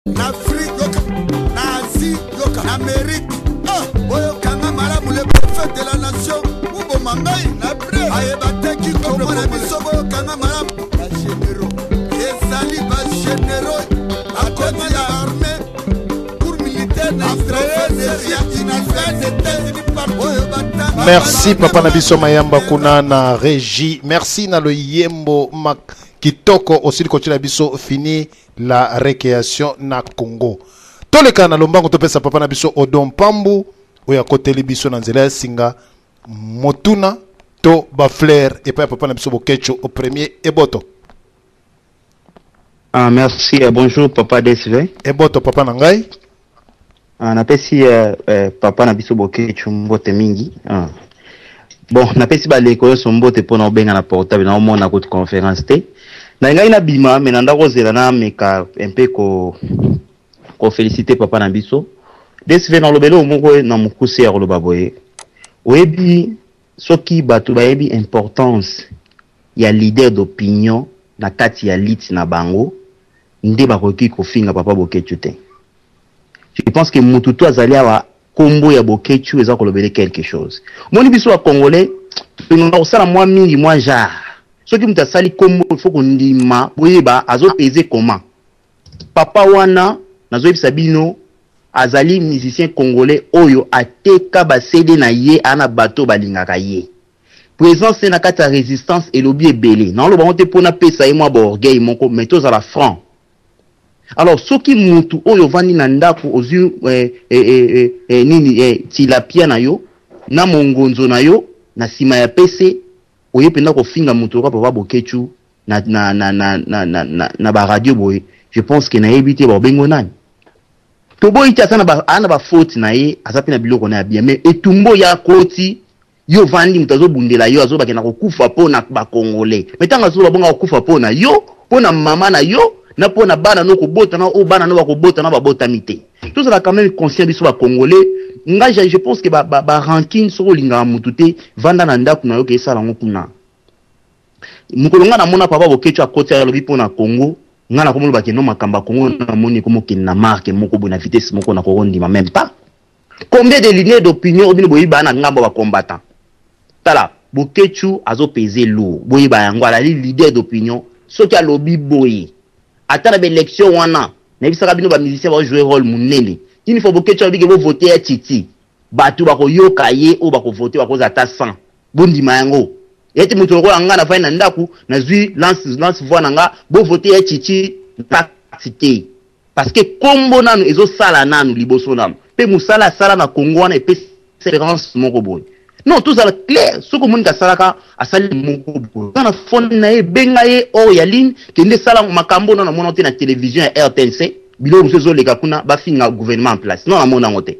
Na Afrique yoka, na Asie yoka, na Amérique ah, boyokanga malamu le prophète de la nation boboma ngai na bre ayeba te kikongo na biso boyokanga malamu bagénéraux ezali bagénéraux akoti ya armée cour militaire na Israël ya université oyo batanga. Merci papa na biso Mayamba kuna na régie. Merci na loyembo mak kitoko osili kotiela biso fini la récréation na Congo. Toleka na lombango topesa papa na biso Odon Pambu oyo akoteli biso na nzela ya singa motuna to ba fleur epai ya papa na biso Boketshu au premier eboto. Ah, merci. Bonjour, papa DSV. Eboto papa na ngai. Ah, napesi papa na biso Boketshu mbote mingi. Ah. Bon, napesi baleko nyonso mbote mpona obenga na portable na omona kutu conférence te. Na ngai nabima me na ndako ozela na meka un peu ko ko féliciter papa na biso. DSV na lobelo moko na mokuse ya koloba boye. Oyebi soki bato bayebi importance ya leader d'opinion na kati ya lit na bango nde bakoki kofinga papa Boketshu te. Je pense que mutu to azali awa kombo ya Boketshu eza kolobele quelque chose. Moni biso ba Congolais tolingaka kosala mwa mingi mwa genre. Soki mutu asali kombo il faut kondima boyeba azo peser comment. Papa wana nazoyebisa bino azali musicien congolais oyo ateka ba CD na ye ana bato balingaka ye. Présence na kati ya résistance elobi ebele. Naoloba ngo te mpona pesa ye mwa ba orgueil moko mais tozala franc. Alors soki mutu oyo ovandi na ndako ozwi nini tilapia na yo na mongonzo na yo na nsima ya PC oye mpenza kofinga mutu lokola papa Boketshu na ba radio boye, je pense que nayebi te baobengo nani. Toboyi te aza na ba, na ba faute na ye, aza mpe na biloko na ya bien, mais etumbo ya koti yo vandi moto azobundela yo azobakenda kokufa mpo na bakongolais, mais ntango azoloba bongo akokufa mpo na yo, mpo na mama na yo na mpo na bana no kobota na oyo bana no bakobota na babotami te. Tozala quand même conscient biso bakongolais. Ngai je pense que ba rancune soki olingaka motu te, vanda na ndako na yo ke esala yango kuna. Mokolo ngai namona papa Boketshu akoti alobi mpo na Congo, ngai nakomi loba ke no makambo ya Congo namoni ekomokende na marque moko boye na vitesse moko nakokondima même pas. Combien de lignées d'opinion oyo bino boyebi na ngambo ba combattant? Tala, Boketshu azo peser lourd. Boyeba yango alali leader d'opinion. Soki alobi boye, ata na ba élection wana, nayebisaka bino ba musicien ba jouer rôle munene. Une fois Boketshu alobi ke bo voter ya Titi, bato bakoyoka ye oyo bakovote bakozala ata 100. Bondima yango. Ete moto lokola nga nafandi na ndako, nazwi lance voix na nga, bo voter ya Titi na te. Parce que kombo nanu ezosala nanu liboso nanu. Pe musala asala na Congo wana epesi référence moko boye. Non, tozala clair, soki omoni asalaka asali moko boye. Na phone na ye benga ye oyo ya ligne kende sala makambo na namona te na télévision ya RTNC, biloko mosusu ezoleka kuna bafinga gouvernement en place. Non, namona yango te.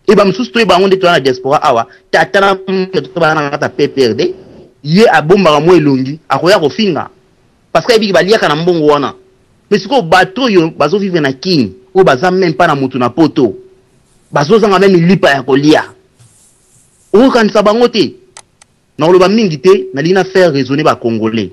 E ba mosusu toyeba yango nde toza na diaspora awa, tata na to bana na kata PPRD, ye abombaka mwa elongi akoya kofinga parce que ayebiki baliaka na mbongo wana. Mais sikoyo bato oyo bazovivre na Kin, oyo baza même pas na motu na poto, bazozanga même lipa ya kolia, okokanisa bango te. Nakoloba mingi te, nalingi na faire raisonner ba Congolais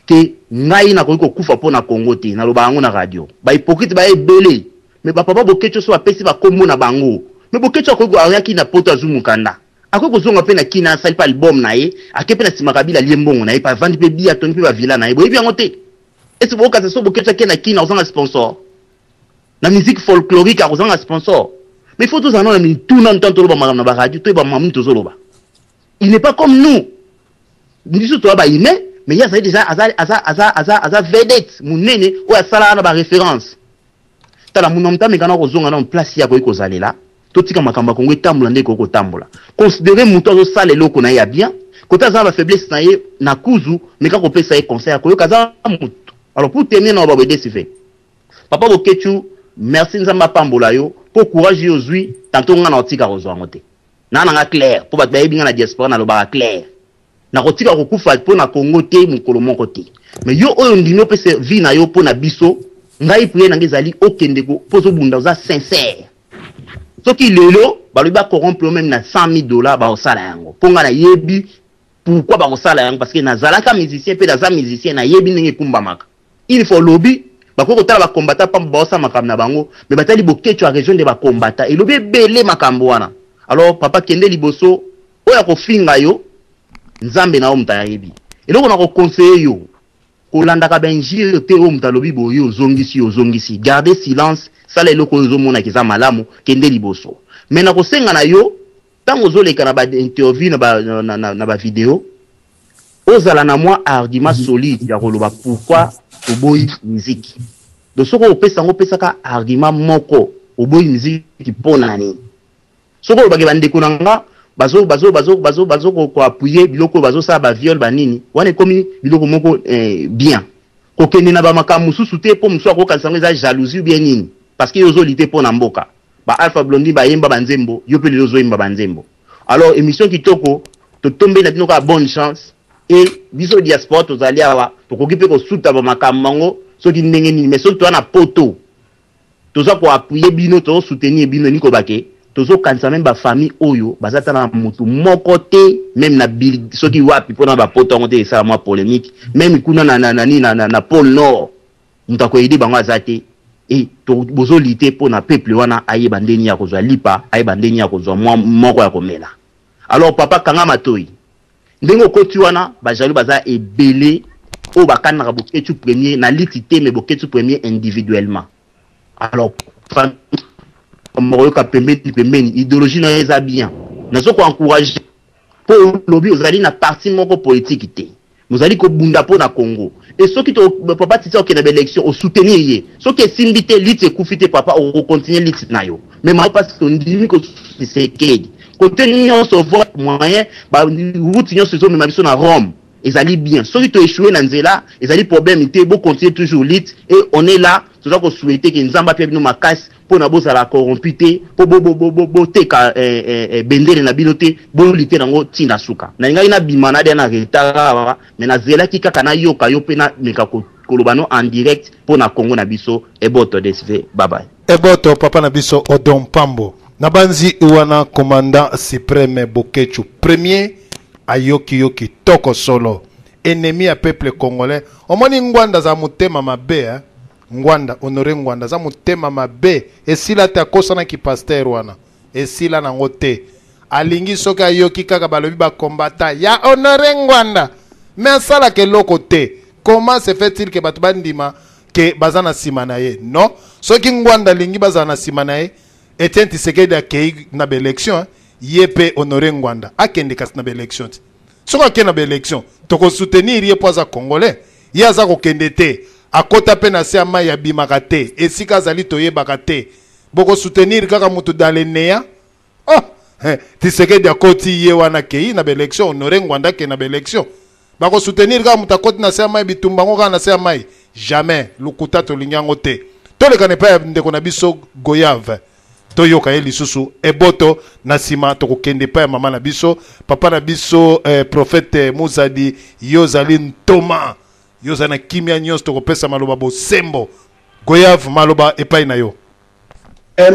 ke ngai nakoki kokufa mpo na Congo te. Naloba yango na radio, ba hypocrite ba ebele, mais ba papa Boketshu so bapesi bakombo na bango. Mais Boketshu akoki ayaki na poto azwi mokanda, akoki kozonga mpe na Kina asali mpe album na ye, ake mpe na nsima Kabila alie mbongo na ye, mpe avandi mpe bia atongi mpe bavilla na ye. Boyebi yango te? Ese bokasa so Boketshu ake na Kina kozanga sponsor na musique folklorique, akozanga sponsor? Mais il faut tozala na mituna ntango toloba makambo na baradio, toyeba makambo nini tozoloba. Il n'est pas comme nous, biso toya ba humain, mais ye azali déjà aza vedette monene oyo asalaka na baréférence. Tala muna moto amekana kozonga na place ye akoki kozalela. Totika makambo ya Kongo etambola nde ekoki kotambola. Considere moto azosala eloko na ye ya bien, kote aza na bafaiblesse na ye na kuzu, meka kopesa ye conseil, akoyoka, aza moto. Alors pour terminer na baboye desive, papa Boketshu, merci, Nzambe apambola yo mpo courage yo ozwi. Tanto nga na otika kozwa yango te na nanga clair mpo bato bayebi nga na diaspora, nalobaka clair, nakotika kokufa mpo na Congo te mokolo moko te. Mais yo oyo ndimi opesa vie na yo mpo na biso, ngai prière na ngai ezali okende mpo ozobunda, oza sincère. Soki lelo balobi bacorrompre yo même na 100 000 $, bakosala yango mpo ngai nayebi pourquoi bakosala yango, parce que nazalaka musicien mpe naza musicien, nayebi ndenge ekumbamaka. Il faut lobi. Bakoki kotala ba combattants pamba baosala makambo na bango, mais batali Boketshu a rejoindre ba combattants. Elobi ebele makambo wana. Alors papa kende liboso, oyo akofinga yo, Nzambe na yo moto ayebi. Eloko na ko conseiller yo, kolandaka ba injures te oyo moto alobi boye yo ozongisi yo ozongisi. Garder silence, sala eloko oyo ozomona ke eza malamu, kende liboso. Mais nakosenga na yo, tango ozoleka na ba interview na ba, na, na, na ba video, ozala na mwa argument solide ya koloba pourquoi toboyi musique. Donc soki opesa yango, opesaka argument moko, oboyi musique mpo na nini? Soki olobaki bandeko na nga bazo bazo bazo bazo bazo ko, ko appuyer biloko oyo bazosala ba viol ba nini, wana ekomi biloko moko eh, bien. Kokende na ba makambo mosusu te mpo mosusu akokanisa yango eza jalousie ou bien nini, parce que yo ozolite mpo na mboka. Ba Alpha Blondy bayemba ba nzembo, yo mpe lelo ozoyemba ba nzembo. Alors emission kitoko, totombeli na bino kaka bonne chance et biso diaspora tozali awa, tokoki mpe kosuta ba makambo yango soki ndenge nini, mais soki toza na poto toza ko appuyer bino, tozo soutenir bino, elingi koloba ke tozo kanisa meme ba famille oyo baza ata na mutu moko te meme na bil soki wapi pona ba poto yango te esala mwa polemique meme kuna na na na na, na, na pole nord moto ako aider bango aza te et bozo lutter pona peuple wana ayeba ndenge ya kozwa lipa, ayeba ndenge ya kozwa mwa moko ya komela. Alors papa kanga matoyi ndenge okoti wana, ba jaloux baza ebele oyo bakanaka Boketshu premier na liti te mais Boketshu premier individuellement. Alors famille oyoka pembeni pembeni idéologie na yo eza bien, nazo ko encourager po olobi ozali na parti moko politique te, ozali kobunda po na Congo. Et soki to papa Titi okende ba élection o soutenir ye, soki esimbi te liti ekufi te papa, oko continuer liti na yo. Mais ma parce que ondimi ko Tshisekedi côté nyonso vote moyen ba route nyonso ezomema biso na Rome ezali bien. Soki to échouer na nzela ezali problème te, bo continuer toujours lutte et on est là. Toza ko souhaiter que Nzambe apia bino makasi pona bozala corrompu te, po bo bo bo boteka eh, eh, eh, bendele na bino te, bo lutter nango ti na suka. Nalingaki nabima na na retard awa, mais nazelaki kaka nayoka yo mpe nameka koloba no en direct mpo na Congo na biso. Eboto DSV, bye bye. Eboto papa na biso Odon Pambo. Nabanzi wana commandant suprême Boketshu premier ayoki yo kitoko solo. Ennemi ya peuple congolais. Omoni Ngwanda aza motema mabe hein. Ngwanda, Honore Ngwanda aza motema mabe. Esila te akosanaki pasteur wana. Esila nango te. Alingi soki ayoki kaka balobi ba combattant ya Honore Ngwanda. Mais asalaka eloko te. Comment se fait-il que bato bandima ke baza na sima na ye? Non. Soki Ngwanda alingi bazala na sima na ye, Etienne Tshisekedi akei na ba élection, ye pe Honore Ngwanda akende kasi na ba élection te. Soki akei na ba élection, toko soutenir ye po aza congolais. Ye aza kokende te. Akota pe na se ya mayi abimaka te. Esika azali toyebaka te. Boko soutenir kaka mutu dans le néant? Oh! Tshisekedi akoti ye wana akei na ba élection, Honore Ngwanda akei na ba élection. Bako soutenir kaka mutu akoti na se ya mayi, bitumba yango kaka na se ya mayi. Jamais, lokuta tolingi yango te. Toleka na epai ya ndeko na biso Goyave. Toyoka ye lisusu eboto na sima tokokende epai ya mama na biso, papa na biso prophète Muzadi, yo ozali ntoma. Yo ozali na kimia nyonso, tokopesa maloba bosembo. Goyave, maloba epai na yo.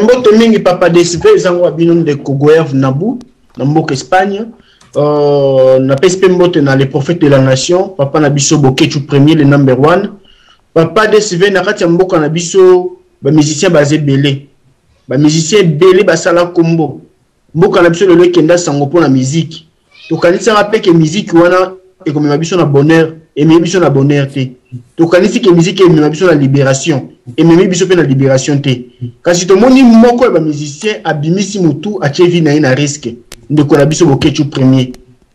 Mbote mingi papa DSV, ezango wa bino ndeko Goyave Nabu na mboka Espagne. Napesi pe mbote na le prophète de la nation, papa na biso Boketshu premier, le number one. Papa DSV, na kati ya mboka na biso ba musiciens baza ebele. Ba musiciens ebele basala kombo. Mboka na biso lelo ekenda sango mpo na musique. Tokanisaka pe ke musique wana ekomema biso na bonheur, ememi biso na bonheur te. Tokanisi ke musique emema biso na libération, ememi biso pe na libération te. Kasi tomoni moko ya ba musiciens abimisi mutu atie vie na ye na risque. Ndeko na biso Boketshu premier.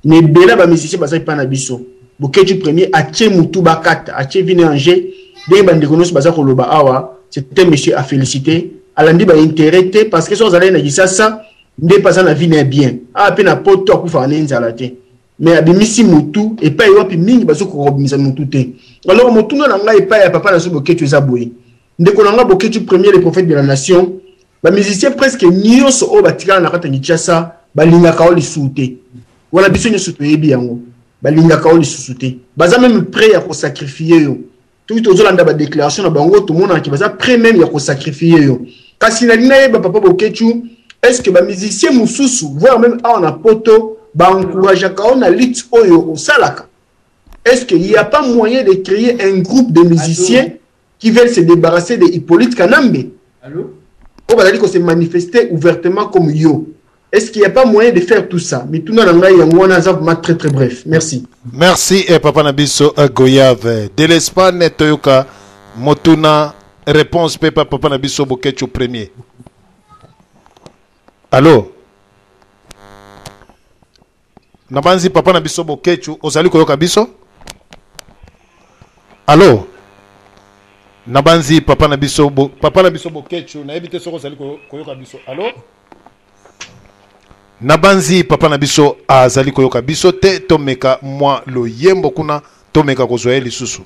Na ebele ya ba musiciens baza epai na biso. Boketshu premier atie mutu bakata, atie vie na ye en jeu. Ndenge ba ndeko nyonso baza koloba awa, c'est un monsieur à féliciter. Alandi ba intérêt te parce que soki azalaki na Kinshasa nde pe aza na vie na ye bien. Awa pe na poto akufaka na ye nzala te. Mais abimisi mutu epai wapi mingi bazokoka kobimisa mutu te. Alors motuna na ngai epai ya papa na biso Boketshu eza boye. Ndeko na ngai Boketshu premier, le prophète de la nation, ba musiciens presque nyonso oyo batikala na kati ya Kinshasa balingaka yo lisusu te. Wana biso nyonso toyebi yango. Balingaka yo lisusu te. Baza même prêt ya kosacrifier yo. Soki tozolanda ba déclaration na bango, tomonaka ke baza prêt même ya kosacrifier yo. Kasi nalingi nayeba papa Boketshu, est-ce que ba musiciens mosusu, voire même awa na poto, ba encourageaka yo na lutte oyo osalaka? Est-ce qu'il y a pas moyen de créer un groupe de musiciens? qui veulent se débarrasser de Hippolyte Kanambe. Allô? Oyo bazali ko se manifester ouvertement comme yo. Est-ce qu'il n'y a pas moyen de faire tout ça? Mituna na ngai yango wana aza vraiment très très bref. Merci. Merci eh, papa na biso eh, Goyave. De l'Espagne toyoka motuna réponse pe pa papa na biso Boketshu premier. Allô? Nabanzi papa na biso Boketshu ozali koyoka biso? Allo? Nabanzi papa na biso bo, papa na biso Boketshu nayebi te soki ozali koyoka biso. Allo? Nabanzi papa na biso azali koyoka biso te, tomeka mwa loyembo kuna tomeka kozwa ye lisusu.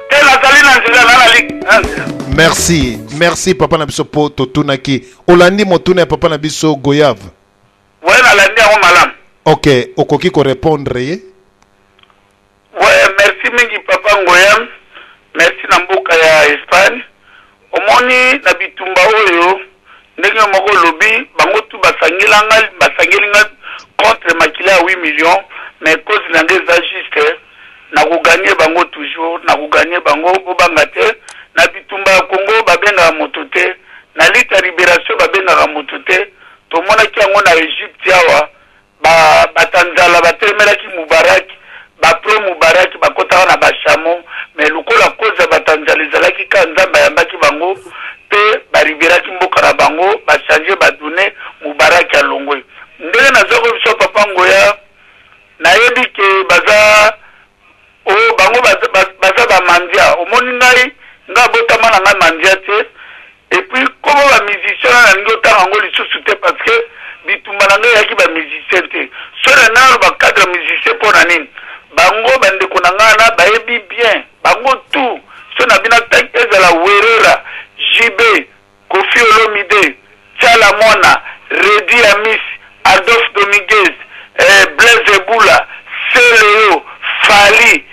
Te nazali na nzela na nzela. Merci, merci papa na biso po totunaki. Olandi motuna ya papa na biso Goyave? Ouais, nalandi yango malamu. Ok, okoki ko répondre ye? Ouais, merci mingi papa Ngoyam. Merci na mboka ya Espagne. Omoni na bitumba oyo ndenge moko olobi bango tu basangela nga basangeli nga contre makila ya 8 millions mais cause na nga eza juste na koganye bango toujours na koganye bango bobanga te na bitumba ya Congo babengaka moto te na lutte ya liberation babengaka moto te Tomonaki yango na Egypte awa, ba bato ya nzala batelemelaki Mubarak, ba pro Mubarak bakotaka na ba chameaux, mais lokola cause ya bato ya nzala ezalaki kaka Nzambe ayambaki bango pe ba liberaki mboka na bango, ba changer ba donnees, Mubarak alongwe. Ndenge naza koyebisa yo papa Ngoya, nayebi ke baza oh bango baza, baza ba mandia, omoni ngai, ngai abotama na ngai mandia te, Et puis kombo ba musiciens wana nalingi otanga yango lisusu te parce que bitumba na ngai eyaki ba musiciens te. Soki na naloba cadre musicien mpo na nini? Bango ba ndeko na ngai wana bayebi bien bango tout soki na bino ezala Werera, JB, Koffi Olomide, Tshala Mwana, Reddy Amis, Adolphe Dominguez, eh, Blaise Ebula, Celeo, Fally,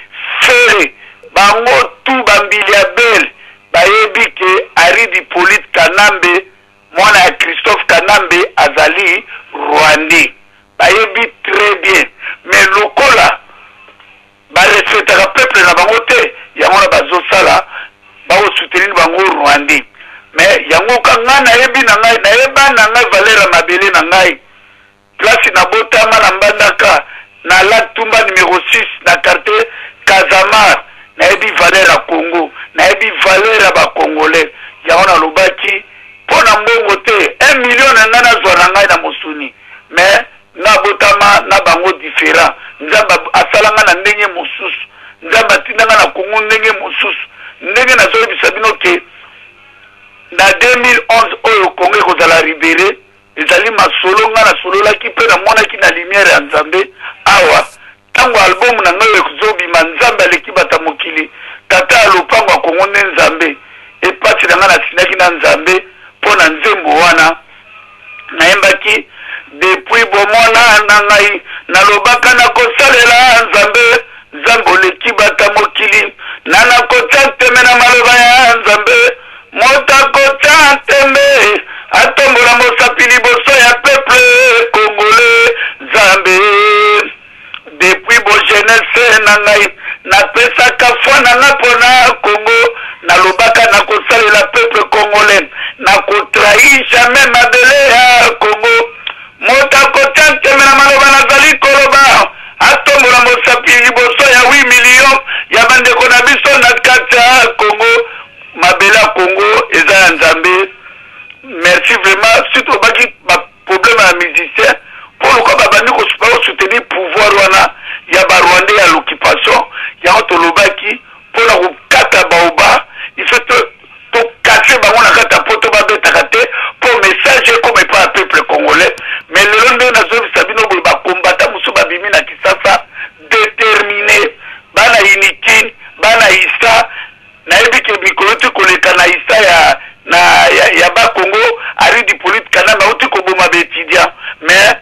Ferre bango tout ba Mbilia Bel Bayebi ke Aridi Hyppolite Kanambe mwana ya Christophe Kanambe azali Rwandais. Bayebi très bien. Mais lokola ba respectaka peuple na bango te, yango wana bazosala bako soutenir bango Rwandais. Mais yango ka ngai nayebi na ngai, nayeba na ngai valeur ya mabele na ngai. Place na botama na Mbandaka na lac Tumba numero 6 na quartier Kazamar nayebi valeur ya Congo nayebi valeur ya ba congolais yango nalobaki mpo na mbongo te 1 million na ngai nazwa na ngai na mosuni mais nga botama na bango different Nzambe asala nga na ndenge mosusu Nzambe atinda nga na Congo ndenge mosusu ndenge nazoyebisa bino ke na 2011 oyo Congo ekozala libere. Ezali masolo ngai nasololaki mpe namonaki na lumière ya Nzambe awa tango album na ngai ezo bima Nzambe aleki bata mokili tata ya lopango ya Congo nde Nzambe e pasi na ngai na signaki na Nzambe mpo na nzembo wana nayembaki depuis bomwana na ngai nalobaka nakosalela Nzambe Nzambe oleki bata mokili na nakotia nteme na maloba ya Nzambe Moto akotia ntembe atombola mosapi liboso ya peuple congolais Nzambe depuis bo jeunesse na ngai napesaka foi na ngai pona Congo nalobaka nakosalela peuple congolais nakotrahir jamais mabele ya Congo Moto akotia ntembe na maloba nazali koloba atombola mosapi liboso ya 8 millions ya bandeko na biso na kati ya Congo Mabele ya Congo eza ya Nzambe. Merci vraiment si tolobaki ba problème ya musicien po lokola babandi ko soutenir pouvoir wana ya ba rwandais ya l'occupation yango tolobaki pona kokata baoba il faut to to casse bango na kati ya poto babetaka te po message ekoma epai ya peuple congolais mais lelo ndenge nazoyebisa bino boye ba combattant mosusu babimi na Kisasa determine bana unikin bana isa Nayebi ke mikolo euti koleka na isa ya na ya, ya bas Congo Aridi Hippolyte Kanambe auti koboma ba etudiants mais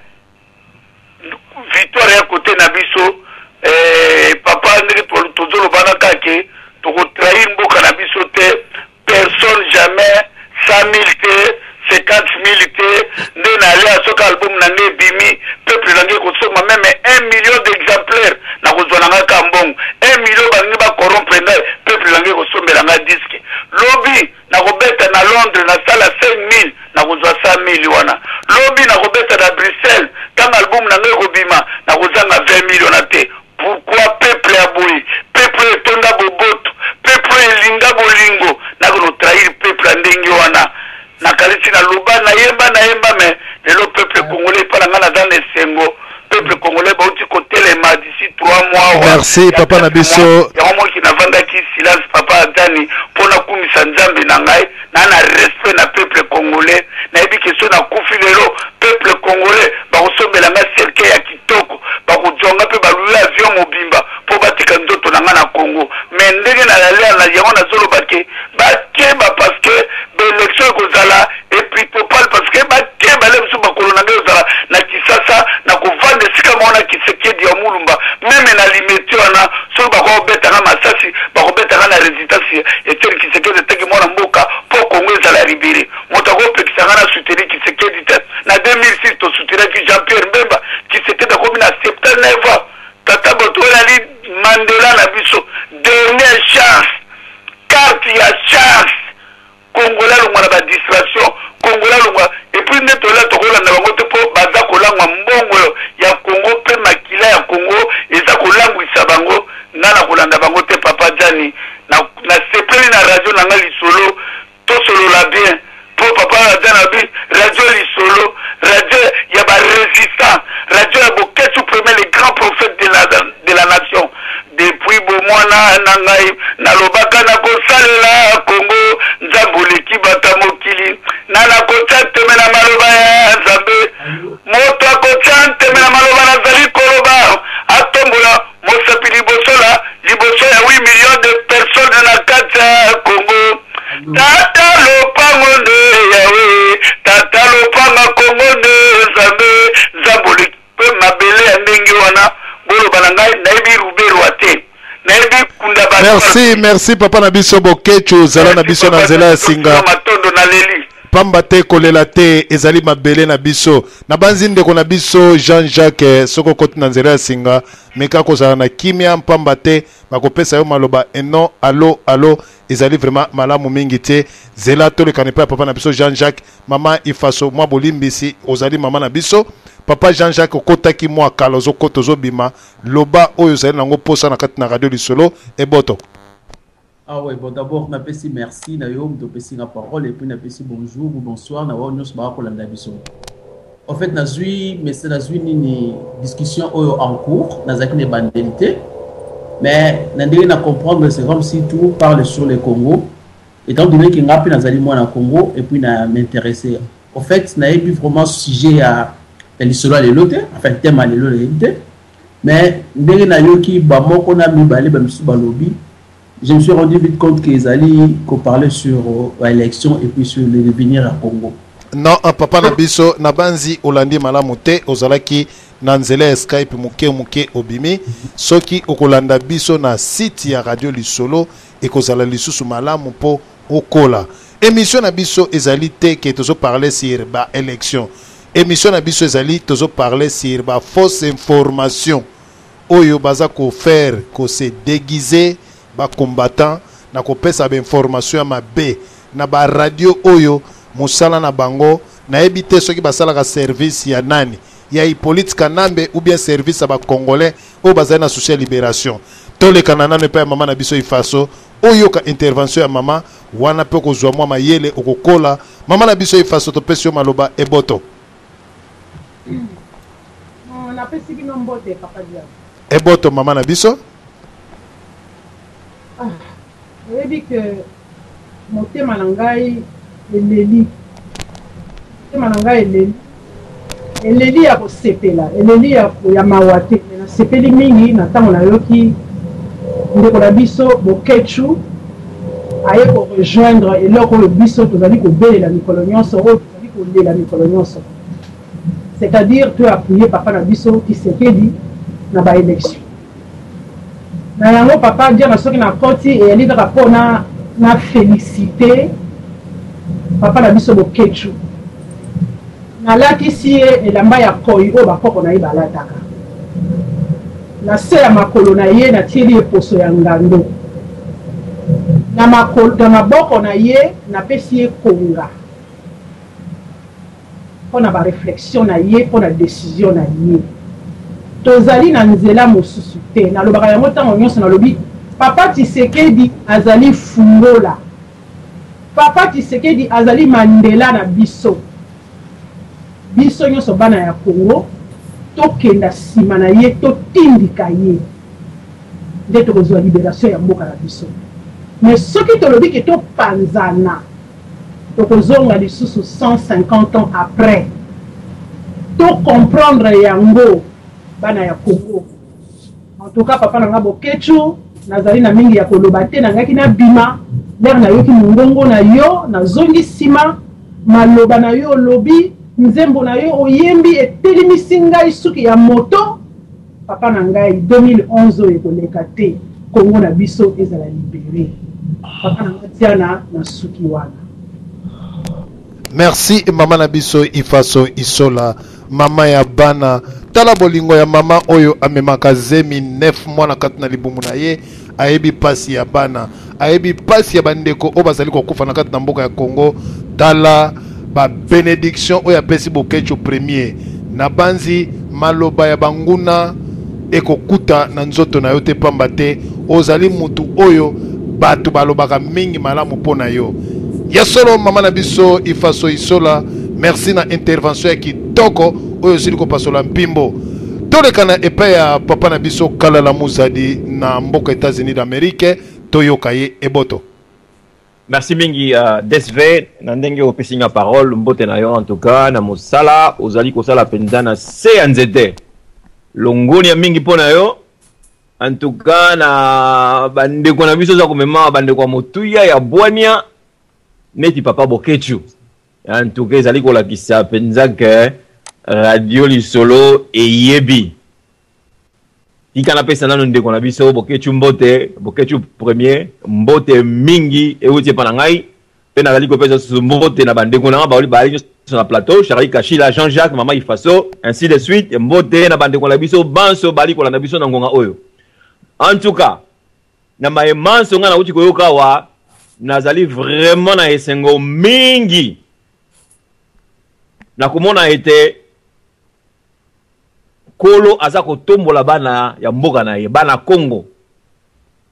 victoire ya kote na biso eh, papa ndenge tozolobana kaka ke tokotrahir mboka na biso te personne jamais 100 000 te 50 000 te nde nalia soki album na ngai ebimi peuple na ngai ekosomba meme 1 million d'exemplaire nakozwa na ngai kaka mbongo 1 million balingi bacorrompre ngai peuple na ngai ekosomba. bakosombela nga disque. Lobi nakobeta na Londres na salle ya 5000 nakozwa 100.000 wana. Lobi nakobeta na Bruxelles tango album na nga ekobima nakozanga 20.000 wana te. Pourquoi peuple ya boye, peuple oyo etonda boboto, peuple oyo elinga bolingo nakende ko trahir peuple ya ndenge wana? Nakanisi naloba, nayemba, nayemba mais lelo peuple congolais epa na nga naza na esengo. Peuple congolais bauti kotelema d'ici 3 mois awa Merci ya papa na 4 mois biso. yango moki navandaki silence papa Adjani mpo nakumisa Nzambe na ngai na na respect na peuple congolais nayebi ke soki nakufi lelo peuple congolais bakosombela ngai cercueil ya kitoko bakozwa ngai mpe baluye avion mobimba mpo batika nzoto na ngai na Congo mais ndenge na na yango nazoloba ke bakeba parce que ba election ekozala epitopale parce que bakeba le biso bakolo na ngai ozala na Kisasa na kovanda esika moko na Kisekedi ya Mulumba meme na limete wana soki bakobeta nga masasi bakobeta nga na resistance ya Etienne Kisekedi etaki mwana mboka mpo Congo ezala libere moto akopekisa nga na soutenir Kisekedi te na 2006 tosutenaki Jean Pierre Mbemba Kisekedi akomi na 79 ans tata bato oyo ali Mandela na biso dernière chance carte ya chance Congolais alongwa na ba distraction congolais alongwa epuis nde tolela tokolanda bango te po baza kolangwa mbongo ya Congo pe makila ya Congo eza kolangwisa bango nga na kolanda bango te papa Djani na nasepeli na radio na nga lisolo tosolola bien po papa Djani alobi radio lisolo radio ya ba resistant radio ya Boketshu premier le grand prophète de la, de la nation Depuis bomwana na ngai nalobaka nakosalela Congo Nzambe oleki bato ya mokili na nakotia nteme na maloba ya Nzambe moto akotia nteme na maloba nazali koloba atombola mosapi liboso la liboso ya 8 millions de personnes na kati ya Congo Tata lopango nde Yawe tata lopanga Congo nde Nzambe Nzambe oleki Pe mabele ya ndenge wana boloba na ngai nayebi ruberwa te nayebi kunda ba Merci, merci papa na biso Boketshu, zala na biso na nzela ya singa. Matondo na leli. Pamba te kolela te ezali mabele na biso. Nabanzi ndeko na biso Jean-Jacques soki okoti na nzela ya singa meka kozala na kimia mpamba te bakopesa yo maloba et non allo allo ezali vraiment malamu mingi te. Zela tolekana epai ya papa na biso Jean-Jacques. Mama Ifaso mwa bolimbisi ozali mama na biso. Papa Jean-Jacques okotaki mwa kala ozokota ozobima loba oyo ozali nango posa na kati na radio lisolo eboto. Ah ouais, bon d'abord napesi merci na yo moto opesi nga parole et puis napesi bonjour ou bonsoir na baoyo nyonso baka kolanda biso. En fait nazwi mais nazwi nini discussion oyo en cours nazalaki na ebandeli te mais na ndenge na comprendre c'est comme si tout parle sur le Congo Etant donne que nga pe nazali mwana Congo et puis na m'intéresser. Au fait, nayebi vraiment sujet ya ya lisolo ya lelo te, enfin thème ya lelo nayebi te. Mais ndenge nayoki ba moko na mibale ba misusu balobi, je me suis rendu vite compte que ezali ko parler sur euh, élection et puis sur le devenir ya Congo. Non, ah, papa na biso nabanzi olandi malamu te, ozalaki na nzela ya Skype moke moke obimi. Soki okolanda biso na site ya Radio Lisolo ekozala lisusu malamu mpo okola. Emission na biso ezali te ke tozo parler sur ba election. Emission na biso ezali tozo parler sur ba fausse information oyo baza ko faire ko se deguiser ba combattants na kopesa ba information ya mabe na ba radio oyo mosala na bango nayebi te soki basalaka service ya nani ya Hippolyte Kanambe ou bien service ya ba congolais oyo bazali na souci ya liberation. Tolekana nano epai ya mama na biso Ifaso, oyoka intervention ya mama wana mpe okozwa mwa mayele, okokola. Mama na biso Ifaso, topesi yo maloba eboto. Napesi bino mbote papa Diaz. Eboto mama na biso. Ah, oyebi ke Motema na ngai eleli, motema na ngai eleli, eleli ya kosepela, eleli ya, ya mawa te. Mais nasepeli mingi na ntango nayoki ndeko na biso Boketshu aye ko rejoindre eloko oyo biso tozali kobelela mikolo nyonso, oyo tozali kolela mikolo nyonso, c'est-à-dire to appuyer papa na biso Tshisekedi na ba elections. Na yango papa Diana soki na koti eyali kaka po na na felicite papa na biso Boketshu. Nalatisi ye elamba ya koi oyo bakoko na ye balataka. Na se ya makolo na ye natieli ye poso ya ngando. Na makolo, na maboko na ye, napesi ye konga mpo na ba reflexions na ye, mpo na decision na ye. Tozali na nzela mosusu te. Nalobaka yango ntango nyonso, nalobi, Papa Tshisekedi azali fungola. Papa Tshisekedi azali Mandela na biso. Biso nyonso bana ya Congo, tokenda sima na ye, totindika ye. Nde tokozua liberation ya mboka na biso. Mais soki tolobi ke topanzana, tokozonga lisusu 150 ans après. To comprendre yango bana ya Congo. En tout cas papa na nga Boketshu, nazali na mingi ya koloba te, nangaki nabima, l'heure nayoki mongongo na yo, nazongi sima, maloba na yo olobi, nzembo na yo oyembi etelimisi ngai suki ya moto. Papa na ngai 2011 oyo ekoleka te Congo na biso ezala libere. Papa na ngai Diana na suki wana. Merci mama na biso Ifaso Isola, mama ya bana. Tala bolingo ya mama oyo amemaka zemi 9 mois na kati na libumu na ye, ayebi pasi ya bana, ayebi pasi ya bandeko oyo bazali kokufa na kati na mboka ya Congo. Tala ba benediction oyo apesi Boketshu premier. Nabanzi maloba ya banguna ekokuta na nzoto na yo te, pamba te ozali mutu oyo bato balobaka mingi malamu mpo na yo. Ya solo mama na biso Ifaso Isola, merci na intervention ya kitoko oyo osili kopasola mpimbo. Toleka na epai ya papa na biso Kalala Muzadi na mboka Etats-Unis d'Amerique, toyoka ye eboto. Merci mingi uh, DSV na ndenge opesi nga parole, mbote na yo en tout cas na mosala ozali kosala mpenza na se ya nzete. Longonia mingi mpo na yo en tout cas na bandeko na biso oza komema bandeko ya motuya ya bwania neti papa Boketshu. En tout cas ezali kolakisa mpenza ke radio lisolo eyebi. Tika napesa nano ndeko na biso Boketshu mbote, Boketshu premier, mbote mingi euti epa na ngai mpe nazali kopesa susu mbote na bandeko na ngai baoli baali nyonso na plateau, Charlie Kashila, Jean-Jacques, Mama Ifaso, ainsi de suite. Mbote na bandeko na biso banso bali kolanda biso na ngonga oyo. En tout cas, na maye manso ngai nauti koyoka awa, nazali vraiment na esengo mingi na komona ete Nkolo aza kotombola bana ya mboka na ye, bana Congo,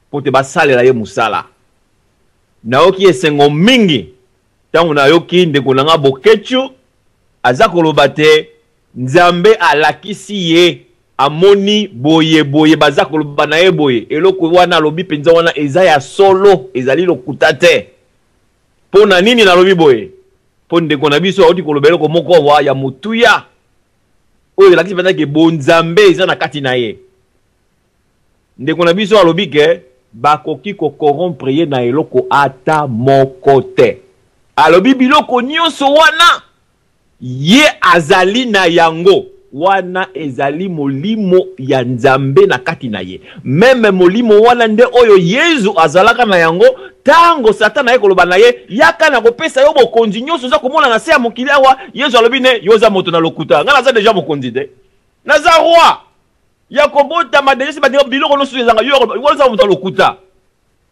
mpo te basalela ye mosala. Nayoki esengo mingi ntango nayoki ndeko na nga Boketshu aza koloba te Nzambe alakisi ye, amoni boye boye, baza koloba na ye boye. Eloko wana alobi mpenza wana eza ya solo, ezali lokuta te. Mpo na nini nalobi boye? Mpo ndeko na biso auti koloba eloko moko awa ya motuya oyo elakisi mpenza ke bonzambe eza na kati na ye. Ndeko na biso alobi ke bakoki ko corrompre ye na eloko ata moko te. Alobi biloko nyonso wana ye azali na yango wana ezali molimo ya Nzambe na kati na ye. Meme molimo wana nde oyo Yezu azalaka na yango tango Satana aye koloba na ye, yaka na kopesa yo bokonzi nyonso oza komona na se ya mokili awa. Yezu alobi ne, yo oza moto na lokuta, ngai naza deja mokonzi te, naza roi ya kobotama deja, si batinga biloko nyonso ezanga yo, oza moto ya lokuta.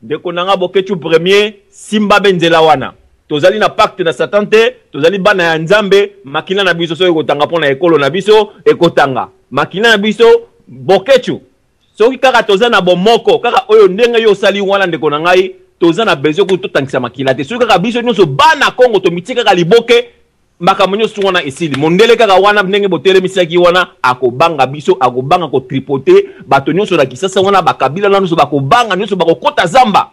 Ndeko na nga Boketshu premier, simba be nzela wana. Tozali na pacte na Satan te, tozali bana ya Nzambe, makila na biso soki ekotanga mpo na ekolo na biso, ekotanga. Makila na biso Boketshu, soki kaka toza na bomoko, kaka oyo ndenge yo osali wana ndeko na ngai, toza na besoin kutu totangisa makila te. Soki kaka biso nyonso bana Congo tomitie kaka liboke, makambo nyonso wana esili. Mondele kaka wana ndenge botelemisaki wana akobanga biso, akobanga ko tripoter bato nyonso na Kisasa wana, ba Kabila na nyonso bakobanga nyonso, bakokota zamba.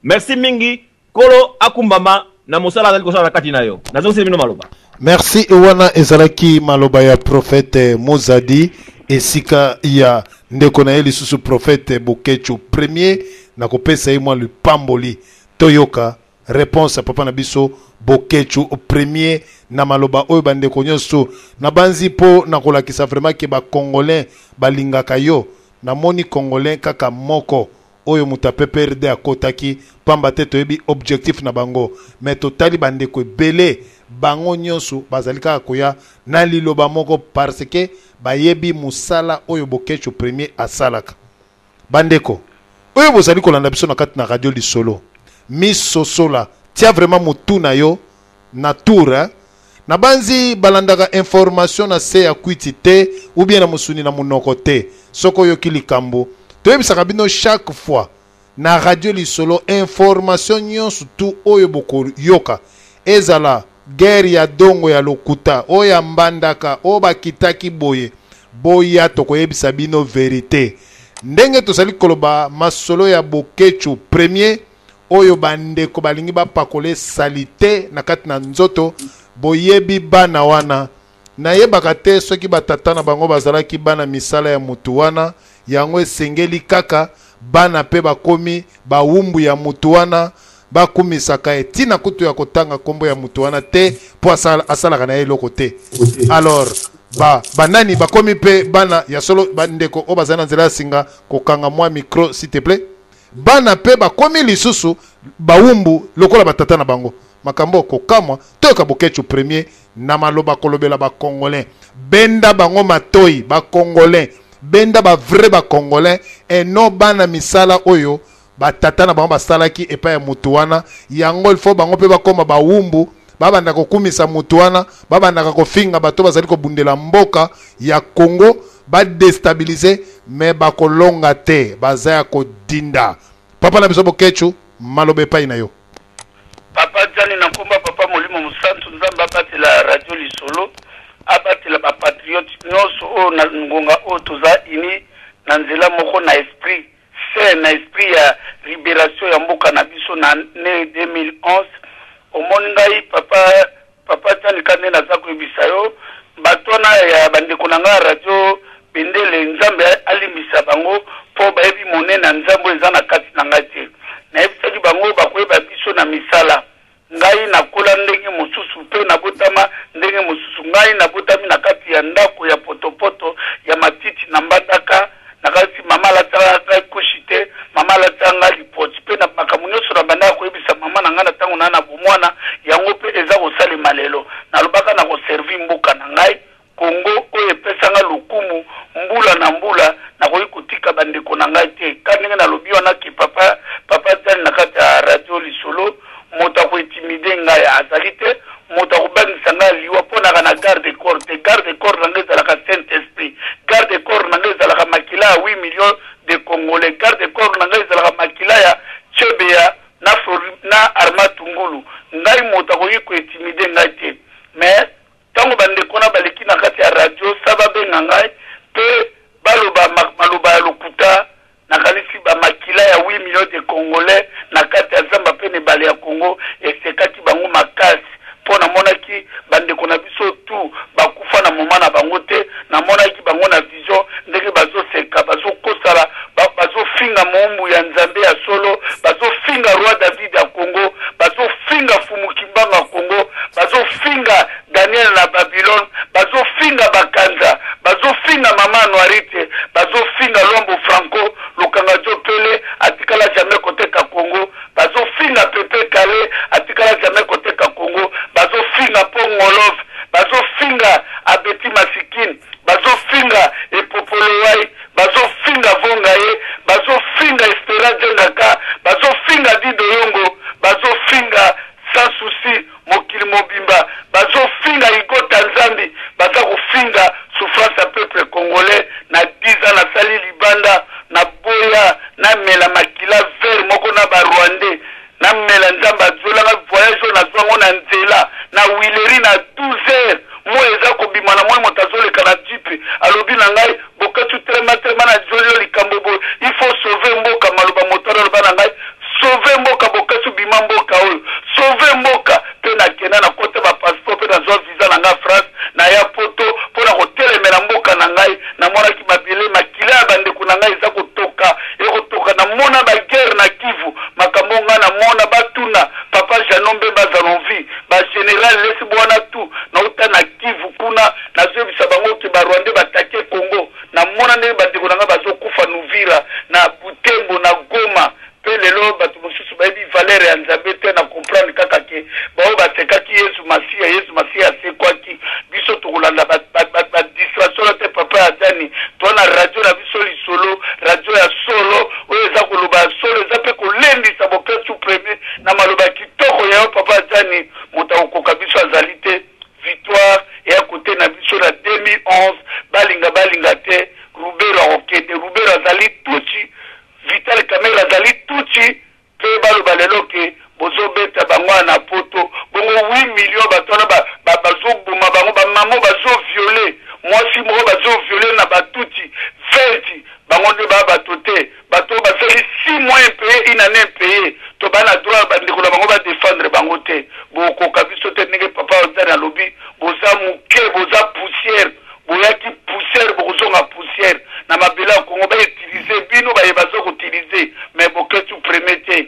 Merci mingi, Nkolo akumbama na mosala azali kosala na kati na yo. Nazongiseli bino maloba. Merci, wana ezalaki maloba ya prophète Mozadi esika ya ndeko na ye lisusu prophète Boketshu premier na kopesa ye mwa lipamboli. Toyoka Reponse ya papa na biso Boketshu premier na maloba oyo bandeko nyonso nabanzi mpo na kolakisa vraiment ke ba congolais balingaka yo. Namoni congolais kaka moko oyo moto ya PPRD akotaki pamba te toyebi objectif na bango mais totali bandeko ebele bango nyonso bazali kaka koya na liloba moko parce que bayebi mosala oyo Boketshu premier asalaka. Bandeko oyo bozali kolanda biso na kati na radio Lisolo, Misosola, tia vraiment mutu na yo na tour hein. Nabanzi balandaka information na se ya kwiti te ou bien na mosuni na monoko te. Soki oyoki likambo, toyebisaka bino chaque fois na radio lisolo information nyonso tu oyo bokoyoka ezala guerre ya dongo ya lokuta oyo ya mbandaka oyo bakitaki boye boya tokoyebisa bino verite ndenge tozali koloba masolo ya Boketshu premier oyo bandeko balingi bapakole salite na kati na nzoto boyebi bana wana nayebaka te soki batata na bango bazalaki bana misala ya mutu wana yango esengeli kaka bana pe bakomi bawumbu ya mutu wana bakumisaka ye ntina kutu ya kotanga nkombo ya mutu wana te mpo asalaka na ye eloko te alors ba banani bakomi mpe bana ya solo bandeko oyo bazali na nzela ya singa kokanga mwa micro s'il te plaît bana mpe bakomi lisusu bawumbu lokola batata na bango makambo kokamwa toyoka Boketshu premier na maloba kolobela ba congolais benda bango matoi ba congolais benda ba vrai ba congolais et non bana misala oyo batata na bango basalaki epai ya motu wana yango il faut bango mpe bakoma bawumbu babanda kokumisa motu wana babandaka kofinga bato bazali kobundela mboka ya Congo badestabilize me bakolonga te baza ya kodinda papa na biso Boketshu maloba epai na yo. Papa Djani na nkombo ya Papa Molimo Mosantu, Nzambe abatela radio lisolo, abatela ba patriotes nyonso oyo na ngonga oyo toza uni na nzela moko na esprit saint, na esprit ya liberation ya mboka na biso na annee 2011. Omoni ngai papa Papa Djani ka nde naza koyebisa yo bato wana ya bandeko na ngai ya radio bendele Nzambe alimbisa bango mpo bayebi monene ya Nzambe oyo eza na kati na ngai te. Nayebisaki bango bakoyeba biso na misala. Ngai nakola ndenge mosusu mpe nabotama ndenge mosusu. Ngai nabotami na kati ya ndako ya potopoto ya matiti na Mbandaka. Nakanisi mama alatisaka ngai kushi te, mama alatisaka ngai lipoti mpe na makambo nyonso nabandaka koyebisa mama na ngai na ntango na na bomwana, yango mpe eza kosalema lelo. Nalobaka na koservi mboka na ngai Congo oyo epesa ngai lokumu mbula na mbula, nakoki kotika bandeko na ngai te. Ka ndenge nalobi wana ke papa papa Djani na kati ya radio lisolo, moto akointimide ngai azali te, moto akobangisa ngai liwa mpo naka na garde corps te. Garde corps na ngai ezalaka Saint Esprit, garde corps na ngai ezalaka makila ya 8 millions de Congolais, garde corps na ngai ezalaka makila ya Chebeya na, na Arma Tungulu. Ngai moto akoki kointimide ngai te, mais ntango bandeko na baleki na kati ya radio sa babenga ngai mpe baloba maloba ya lokuta, nakanisi ba makila ya 8 millions de Congolais na kati ya zamba mpe na ebale ya Congo esekaki bango makasi mpo namonaki bandeko na biso tu bakufa na moma na bango te. Namonaki bango na vision ndenge bazoseka, bazokosala, bazofinga moumbu ya Nzambe ya solo, bazofinga roi David ya Congo, bazofinga Fumu Kimbangu ya Congo, bazofinga Daniel na Babylone, bazofinga Bakanza, bazofinga mama Anuarite, bazofinga Luambo Franco, Lukanga Jo Pele atikala jamais koteka Congo, bazofinga Pepe Kale atikala jamais koteka Congo, bazofinga Pongolov, bazofinga Abeti Masikine, bazofinga Epopolowai, bazofinga Vongaye, bazofinga Espera Djengaka, bazofinga Dido Yongo, bazofinga Sans Souci mokili mobimba, bazofinga Igota Nzambi, baza kofinga souffrance ya peuple congolais. Na 10 ans nasali libanda, naboya namela makila vert moko na ba Rwandais, namela Nzambe azolanga voyage oyo nazwa yango na nzela na Willery na 12 heures moi eza kobima, na moi moto azoleka na jeep alobi na ngai Boketshu telema telema na joli yo likambo boye, il faut sauver mboka. Maloba moto wana aloba na ngai sauver mboka, Boketshu bima mboka oyo, sauver mboka. Mpe nakenda na kota ba passeport mpe nazwa visa na ngai France, naya poto mpo na kotelemela mboka na ngai. Namonaki mabele makila ya bandeko na ngai eza kotoka, ekotoka. Namona ba guerre na Kivu, makambo ngai namona batuna papa Jeannot Mbemba azala en vie, ba général lesi bwana tu nauta na Kivu kuna, nazoyebisa bango ke ba Rwandais batake Congo. Namona ndenge bandeko na ngai bazokufa. 2011 balinga balinga te Ruberwa akokende. Ruberwa azali Tutsi, Vital Kamerhe azali Tutsi pe baloba lelo ke bozo beta bango awa na poto bongo 8 millions bato wana ba, ba, bazo boma bango ba mama bazo viole mwasi moko bazo viole na ba Tutsi 20 bango nde ba bato te bato oyo basali 6 mois impaye une année impaye to ba na droit bandeko na bango ba defendre bango te bokoka biso te ndenge papa Ozani alobi boza muke boza poussière boyaki poussière bokozonga poussière na mabele ya Congo ba utiliser bino baye bazo ko utiliser mais Boketshu premier te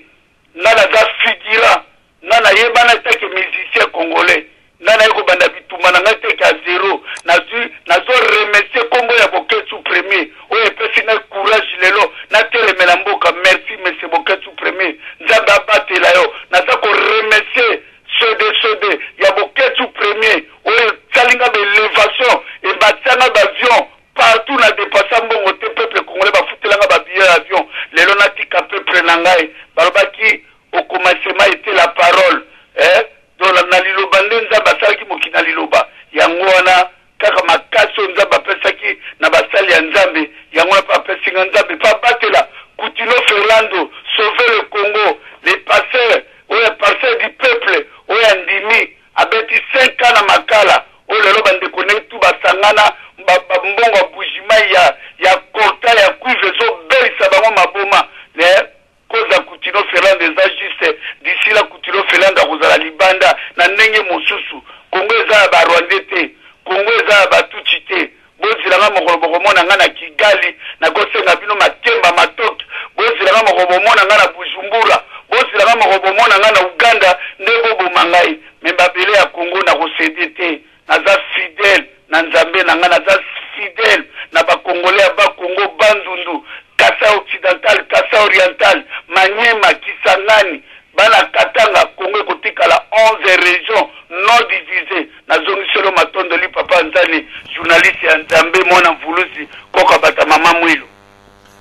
nga naza figurant nga nayebana te ke musicien congolais nga naye kobanda bitumba na ngai te ke a zero nazui nazo remercier kombo ya Boketshu premier oyo epesi ngai courage lelo natelemela mboka merci monsieur Boketshu premier Nzambe abatela yo naza ko remercier Sode sode ya boketshu premier oyo esali nga ba elevation ematisa nga ba avion partout na depassa mbongo te peuple congolais bafutela nga ba billet ya avion lelo natika peuple na ngai balobaki au commencement etait la parole eh donc na liloba nde nzambe asalaki mokili na liloba yango wana Kaka makasi oyo Nzambe apesaki na basali ya Nzambe, yango wana pe apesi nga. Nzambe pe abatela Kutino Ferlando, sauver le Congo, le pasteur oyo pasteur du peuple oyo andimi abeti 5 ans na makala oyo lelo ba ndeko na ye tout basangana ba, ba mbongo ya Bujimayi ya ya coltan ya cuivre ezobelisa bango maboma mais Cause ya Kutino Ferlando eza juste, d'ici là Kutino Ferlando akozala libanda na ndenge mosusu. Congo eza ya ba Rwandais te, Congo eza ya ba Tutsi te. Bozela nga mokolo bokomona nga na Kigali, nakosenga bino makemba matoki. Bozela nga mokolo bomona nga na Bujumbura, bozela nga mokolo bomona nga na Uganda nde boboma ngai. Mais mabele ya Congo nako ceder te. Naza fidèle na Nzambe na nga, naza fidèle na ba Congolais ya Bas Congo, Bandundu, Kasaï Occidental, Kasaï Oriental, Maniema, Kisangani, bana Katanga, Congo ekotikala 11 regions non divisees. Nazongiselo matondoli papa Nzani, journaliste ya Nzambe, mwana Mvuluzi, koka bata mama Mwilu.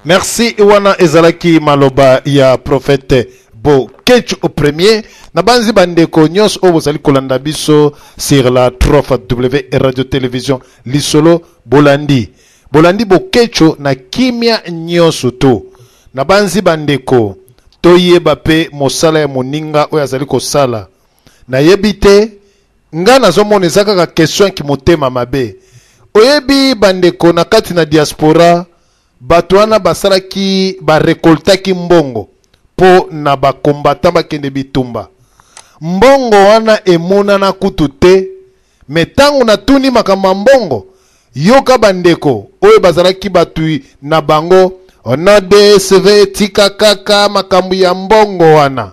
Merci wana ezalaki maloba ya prophète Boketshu au premier. Nabanzi bandeko nyonso oyo bozali kolanda biso sur la 3 W radio télévision lisolo bolandi bolandi Boketshu na kimia nyonso to nabanzi bandeko toyeba pe mosala ya moninga oyo azali kosala nayebi te nga nazomona eza kaka question ya kimotema mabe oyebi bandeko na kati na diaspora bato wana basalaki barekoltaki mbongo mpo na bakombatan bakende bitumba mbongo wana emonana kutu te me ntango natuni makambo ya mbongo yoka bandeko oyo bazalaki bato na bango ono dsv tika kaka makambo ya mbongo wana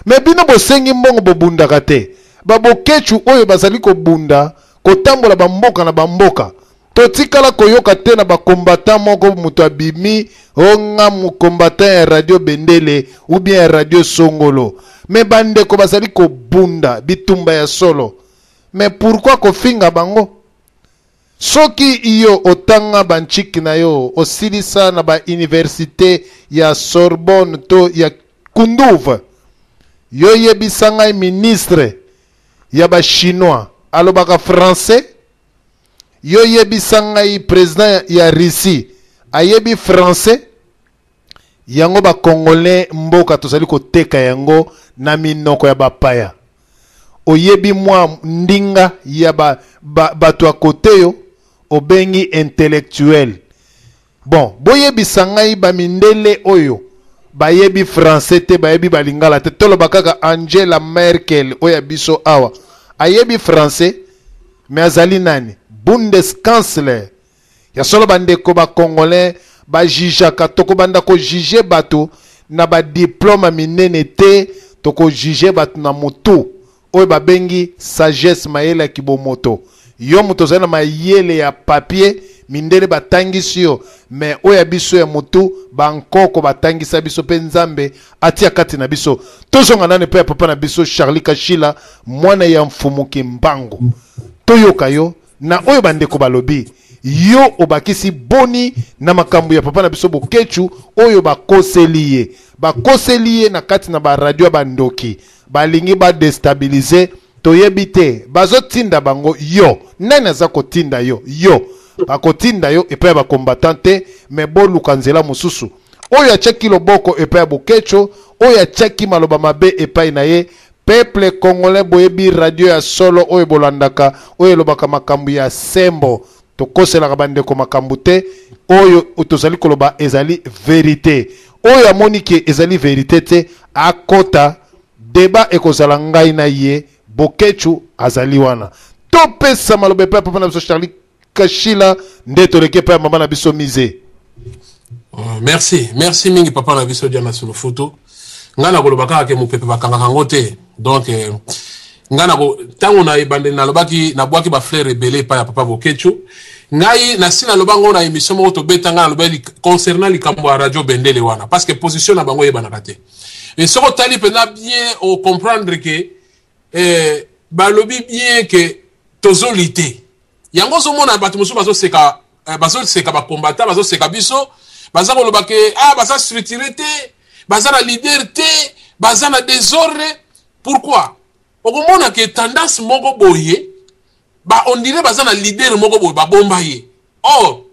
Me bino bosengi mbongo bobundaka te. Ba boketshu oyo bazali kobunda kotambola ba mboka na ba mboka totikala koyoka te na ba combattant moko moto abimi o nga mu combattant ya radio bendele ou bien ya radio songolo me bandeko bazali kobunda bitumba ya solo me pourquoi kofinga bango soki iyo otanga ba ntshiki na yo osilisa na ba universite ya Sorbonne to ya Kunduv yo yebisa ngai ministre ya ba chinois alobaka français yo yebisa ngai president ya Russie ayebi français yango ba congolais mboka tozali koteka yango na minoko ya bapaya oyebi mwa ndinga ya ba, ba, bato ya kote yo obengi intellectuel bon boyebisa ngai bamindele oyo bayebi français te bayebi balingala te toloba kaka angela merkel oyo ya biso awa ayebi français me azali nani bundeskanzler Ya solo ba ndeko ba congolais ba jugeaka tokobanda ko juger bato na ba diplome minene te toko juger bato na mutu oyo babengi sagesse mayele ya kibomoto yo moto ozali na mayele ya papier mindele batangisi yo me oyo ya biso ya mutu bankoko batangisa biso mpe nzambe atia kati na biso tozonga nani mpe ya papa na biso charlie kashila mwana ya mfumu kimbangu toyoka yo na oyo bandeko balobi yo obakisi boni na makambo ya papa na biso Boketshu oyo bakoseli ye bakoseli ye na kati na ba radio ya bandoki balingi ba destabiliser Toyebi te bazotinda bango yo nani aza kotinda yo yo bakotinda yo epai ya bacombattant te me boluka nzela mosusu oyo atiaki loboko epai ya Boketsho oyo atiaki maloba mabe epai na ye peuple congolais boyebi radio ya solo oyo bolandaka oyo elobaka makambo ya sembo tokoselaka bandeko makambo te oyo tozali koloba ezali verite oyo amoni ke ezali verite te akota debat ekozala ngai na ye Boketshu azali wana topesa maloba epai ya papa na biso Charlie Kashila nde toleki epai ya mama na biso Mise. Merci, merci mingi papa na biso Diana Sulufutu. Ngai nakoloba kaka ke mopepe bakangaka yango te. Donc eh, ngai nako ntango na ebandeli nalobaki nabwaki ba fleur ebele epai ya papa Boketshu. Ngai nasi naloba ngo na émission moko tobeta ngai nalobaki concernant likambo ya radio Bendele wana parce que position na bango eyebanaka te. Et soki otali mpenza bien o comprendre ke eh, balobi bien ke tozoli te. Yango ozomona bato mosusu bazoseka eh, bazoseka ba combattant bazoseka biso baza koloba ke ah baza structuré te baza na leader te baza na desordre pourquoi okomona ke tendance moko boye ba on dirait baza na leader moko boye babomba ye or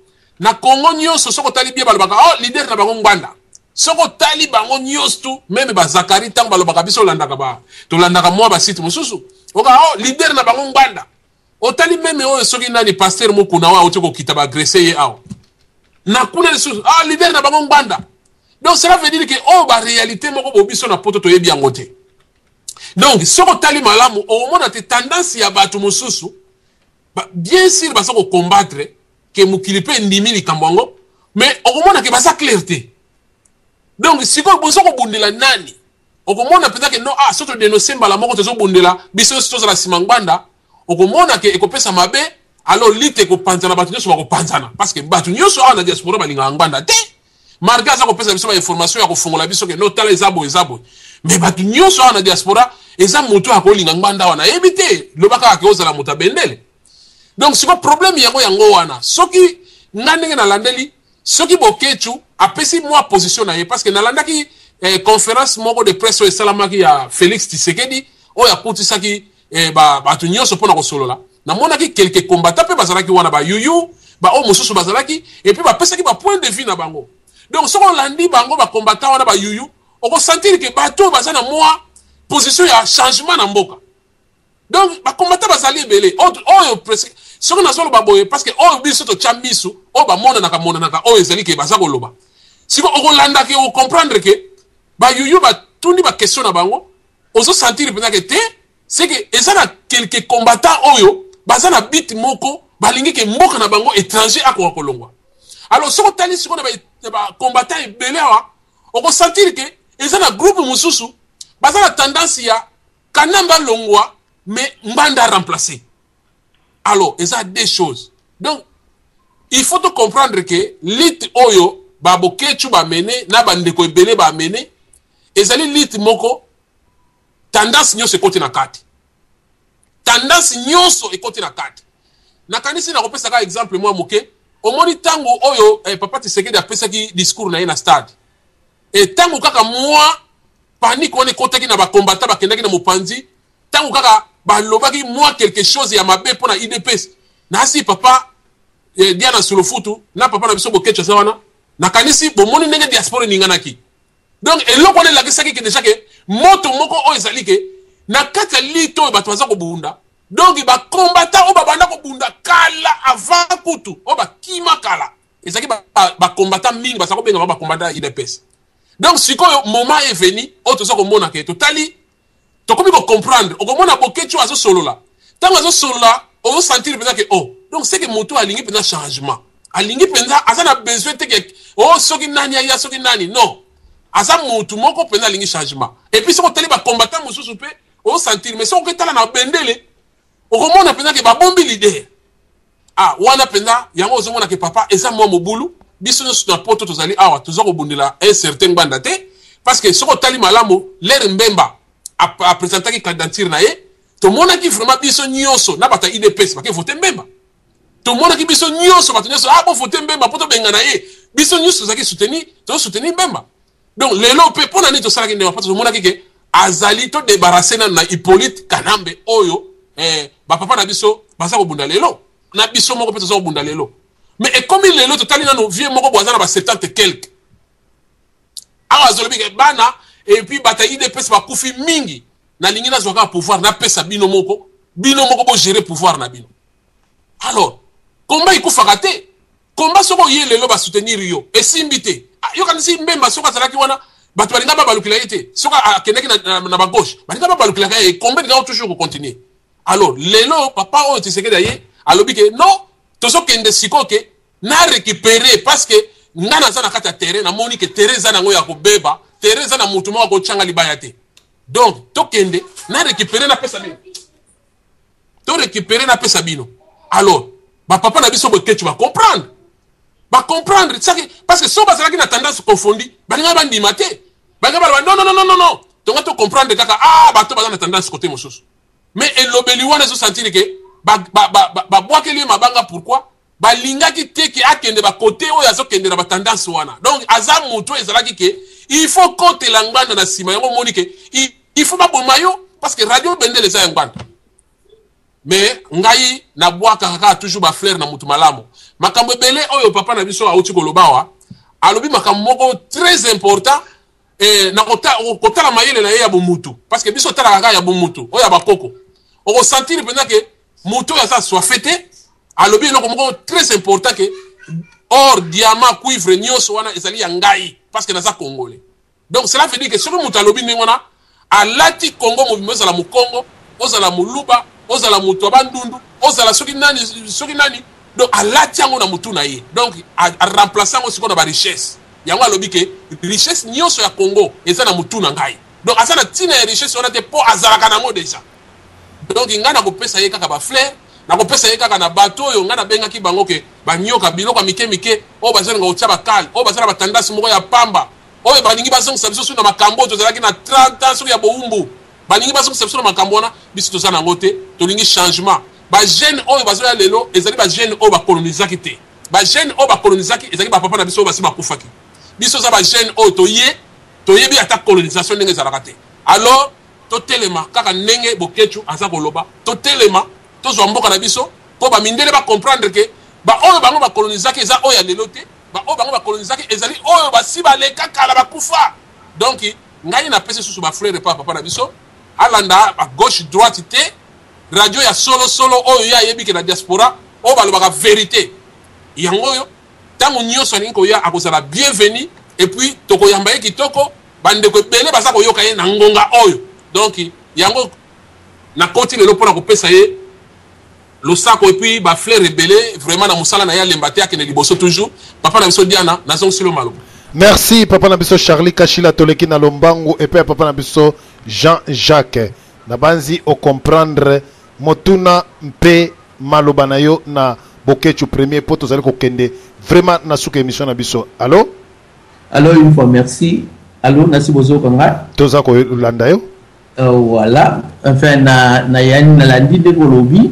na Congo nyonso soki otali bien balobaka oh leader na bango Ngbanda soki otali bango nyonso tu meme ba Zakari ntango balobaka biso olandaka ba tolandaka mwa ba site mosusu oka oh leader na bango Ngbanda otali meme oyo soki nani pasteur Mukuna oyo auti kokita ba agresse ye awa na kuna lisusu ah leader na bango Ngbanda donc cela veut dire que oyo ba réalité moko bo biso na poto toyebi yango te donc soki otali malamu okomona te tendance ya bato mosusu ba, bien sûr baza kocombattre ke mokili mpe endimi likambo yango mais okomona ke baza clair te donc sikoyo boza kobundela nani okomona mpenza ke no ah so todenonse mbala moko tozobundela biso nyonso tozala nsima ngbanda okomona ke ekopesa mabe alors lite ekopanzana bato nyonso bakopanzana parce que bato nyonso awa na diaspora balingaka ngbanda te malgré aza kopesa biso bainformation ya kofongola biso ke no tala eza boye eza boye mais bato nyonso awa na diaspora eza moto oyo akolinga ngbanda wana ayebi te loba kaka ke ozala moto ya bendele donc sikoyo problème yango yango wana soki nga ndenge nalandeli soki Boketshu apesi mwa position na ye parce que nalandaki eh, conférence moko de presse oyo esalamaki ya Félix Tshisekedi oyo akutisaki eh, bato nyonso mpo na kosolola namonaki quelques combattants mpe bazalaki wana bayuyu baoyo mosusu bazalaki et puis bapesaki ba point de vue na bango donc soki olandi bango bacombattant wana bayuyu okosentir ke bato oyo baza na mwa position ya changement na mboka donc bacombattant bazali ebele oyo presque soki nazoloba boye parce que oyo biso totya misu oyo bamonanaka monanaka oyo ezali ke baza koloba siko okolanda ke ocomprendre ke bayuyu batuni baquestion na bango ozosentir mpenza ke te c'est que eza na quelques combattants oyo baza na bit moko balingi ke mboka na bango étranger akoka kolongwa alors soki otali sikoyo na bacombattant ebele awa okosentir ke eza na groupe mosusu baza na tendance ya Kanambe alongwa mais Ngbanda remplacer. Alors, eza deux choses. Donc, il faut to comprendre que lutte oyo ba Boketshu ba mene na ba ndeko ebele ba mene ezali lutte moko tendance nyonso ekoti na kati. Tendance nyonso ekoti na kati. Nakanisi nakopesa kaka exemple mwa moke. Omoni ntango oyo eh, papa Tshisekedi apesaki discours na ye na stade. E ntango kaka mwa panique wana ekotaki na bacombattant bakendaki na mopanzi, ntango kaka balobaki mwa quelque chose ya mabe mpo na UDPS, nasi papa eh, Diana Sulufutu na papa na biso Boketshu aza wana, nakanisi bomoni ndenge diaspora eninganaki. Donc eloko wana elakisaki ke deja ke moto moko oyo ezali ke na kati ya lito oyo bato baza kobunda, donc bacombattant oyo babanda kobunda kala avant kutu oyo bakima kala ezalaki bacombattant ba mingi baza kobenga bango bacombattant ya UDPS. Donc sikoyo moment est venu oyo toza komona ke totali tokomi kocomprendre okomona Boketshu azosolola ntango azosolola ozosentir mpenza ke oh donc c'est que moto alingi mpenza changement alingi mpenza aza na besoin te ke oh soki nani aya soki nani non aza motu moko mpenza alingi changement et puis soki otali bacombattant mosusu mpe ozosentir mais soki oketala na bendele okomona mpenza ke babombi leader ah wana mpenza yango ozomona ke papa eza mwa mobulu biso nyonso na poto tozali awa toza kobundela un certain Ngbanda te parce que soki otali malamu lere Mbemba apresentaki candidature na ye tomonaki vraiment biso nyonso na bato ya UDPS bake vote Mbemba tomonaki biso nyonso bato nyonso ah bovote Mbemba mpo tobengana ye biso nyonso tozalaki soutenir tozosoutenir Mbemba donc lelo mpe mpo na nini tosalaki ndenge mpo tomonaki ke Azali to debarrasser nanu na Hyppolite Kanambe oyo eh, ba papa na biso baza kobunda lelo na biso moko pe toza kobunda lelo mais ekomi lelo totali nanu vieux moko bo aza na ba 70 quelque awa azolobi ke bana et puis bata UDPS bakufi mingi nalingi nazwa kaka pouvoir napesa bino moko bino moko bo gérer pouvoir na bino. Alors combat ekufaka te. Combat soki oye lelo ba soutenir yo esimbi te. Ah, yo kanisi Mbemba soki azalaki wana bato balinga babalukela ye te. Soki akendaki na, na, na ba gauche balinga babalukelaka ye. Combat elingaka toujours ko continuer. Alors lelo papa oyo Tshisekedi aye alobi ke non tozokende sikoyo ke na récupérer parce que nga naza na kati ya terrain namoni ke terrain eza nango ya kobeba, terrain eza na motu moko akotyanga libaya te. Donc tokende na récupérer napesa bino. To recuperer na pesa bino. Alors, ba papa na biso boketshu ba comprendre. Ba comprendre ça parce que so bazalaki na tendance confondue, balinga ba ndima te. Balinga ba non non non non non. Tonga to comprendre kaka ah bato baza na tendance côté mosusu. Mais elobeli wana ezo sentir que ba ba ba ba bwakeli ye mabanga pourquoi? Balingaki te ke akende ba côté oyo azokende na ba tendance wana. Donc aza moto oyo ezalaki ke il faut kotela ngbanda na sima yango omoni ke il faut baboma yo parce que radio bendele eza ya ngbanda. Mais ngai nabwakaka kaka toujours ba fleurs na mutu malamu. Makambo ebele oyo papa na biso auti koloba awa, alobi makambo moko très important eh, na kotala mayele na ye ya bomutu parce que biso otalaka kaka ya bomutu oyo ya bakoko okosentir mpenza ke moto oyo aza soife te alobi eloko moko très important ke or diamant cuivre nyonso wana ezali ya ngai parce que naza congolais. Donc cela veut dire que soki moto alobi ndenge wana alati Congo mobimba, ozala mokongo, ozala moluba, ozala moto ya bandundu, ozala soki nani soki nani, donc alati yango na mutu na ye. Donc a remplacer yango sikoyo na ba richesse. Yango alobi ke richesse nyonso ya Congo eza na mutu na ngai. Donc aza na tina ya richesse wana te po azalaka nango deja. Donc ngai nakopesa ye kaka ba fleurs, nakopesa ye kaka na bato oyo ngai nabengaki bango ke banyoka biloko ya mike mike oyo bazolinga kotia ba cale, oyo baza na ba tendance moko ya pamba, oyo balingi bazongisa biso soki na makambo oyo tozalaki na 30 ans soki ya bowumbu, balingi bazongisa biso na makambo wana, biso toza na yango te, tolingi changement. Ba jeunes oyo bazoya lelo ezali ba jeunes oyo ba colonisaki te. Ba jeunes oyo ba colonisaki ezalaki ba papa na biso oyo basi bakufaki. Biso toza ba jeunes oyo toye, toyebi ata colonisation ndenge ezalaka te. Alors totelema kaka ndenge Boketshu aza koloba, totelema tozwa mboka na biso po ba mindele ba comprendre que ba oyo bango ba colonisaki eza oyo ya lelo te, ba oyo bango ba colonisaki ezali oyo basi baleka kala bakufa. Donc ngai napesi susu ba fleurs epa papa na biso, alanda ba gauche droite te, radio ya solo solo oyo ye ayebi ke na diaspora oyo balobaka verite yango oyo tango nyoso alingi koya akozala bienvenu et puis tokoyamba ye kitoko. Bandeko ebele baza koyoka ye na ngonga oyo donc yango nakoti lelo pona kopesa ye losako et puis ba fleurs ebele vraiment na mosala na ye alemba te akende liboso toujours. Papa na biso Diana nazongiseli yo maloba. Merci papa na biso Charly Kashila toleki na lombangu epai ya papa na biso Jean Jacques nabanzi o comprendre motuna mpe maloba na yo na Boketshu premier mpo tozali kokende vraiment na suka emission na biso. Allo? Allo une fois merci. Allo nasi bozoyoka nga? Toza kolanda yo. Voilà, enfin na na yani nalandi ndenge olobi.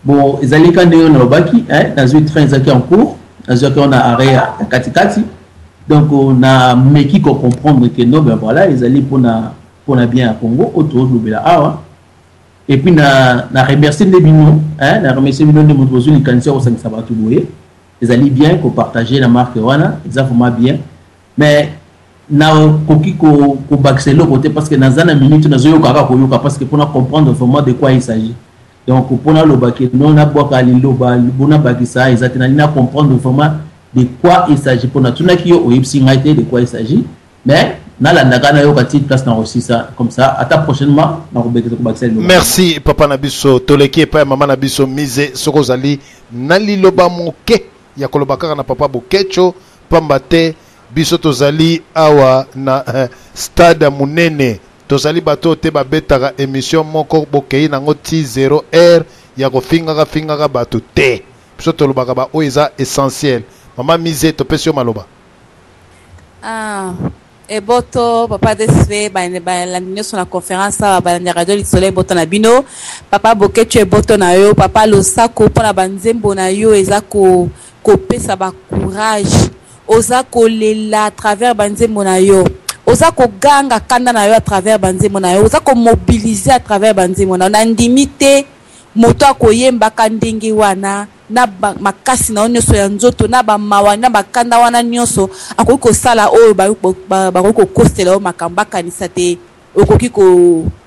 Bon, ezali ka ndenge nalobaki, hein, nazwi train ezalaki en cours, nazwaki yango na arrêt ya katikati. Donc na meki ko comprendre que non ben voilà, ezali pona pona bien ya Congo oyo tozolobela awa. Et puis na na remercier nde bino, hein, na remercier bino nde moto bozwi likanisi ya kosangisa bato boye. Ezali bien ko partager na marque wana, eza vraiment bien. Mais na koki ko kobakisa eloko te parce que naza na minute nazoyoka kaka koyoka parce que pona comprendre vraiment de quoi il s'agit. Donc pona loba ke non nabwaka liloba bona bakisa eza te, nalingi na comprendre vraiment de quoi il s'agit. Pona tunaki yo oyebisi ngai te de quoi il s'agit, mais nalandaka nayoka ti place na kosisa comme ça ata prochainement nakobekisa kobakisa liloba. Merci papa na biso, toleki epai ya mama na biso Mise, soki ozali na liloba moke ya koloba kaka na papa Boketsho, pamba te biso tozali awa na stade ya munene, tozali bato oyo te babetaka emission moko bokei nango ti 0 heure ya kofingaka fingaka bato te, biso tolobaka ba oyo eza essentiel. Mama Mise, topesi yo maloba. Ah, eboto papa DSV balandi nyonso na conférence awa balandi ya radio Lisolo eboto na bino papa Boketshu eboto na yo papa losako mpona banzembo na yo eza ko kopesa ba courage oza kolela à travers banzembo na yo. Oza koganga kanda na yo à travers ba nzembo na yo, oza ko mobiliser à travers ba nzembo na yo. Nandimi te moto akoyembaka ndenge wana na ba makasi na yo nionso ya nzoto na ba mawa na ba kanda wana nionso akoki kosala oyo bakoki kokosela yo makambo bakanisa te okoki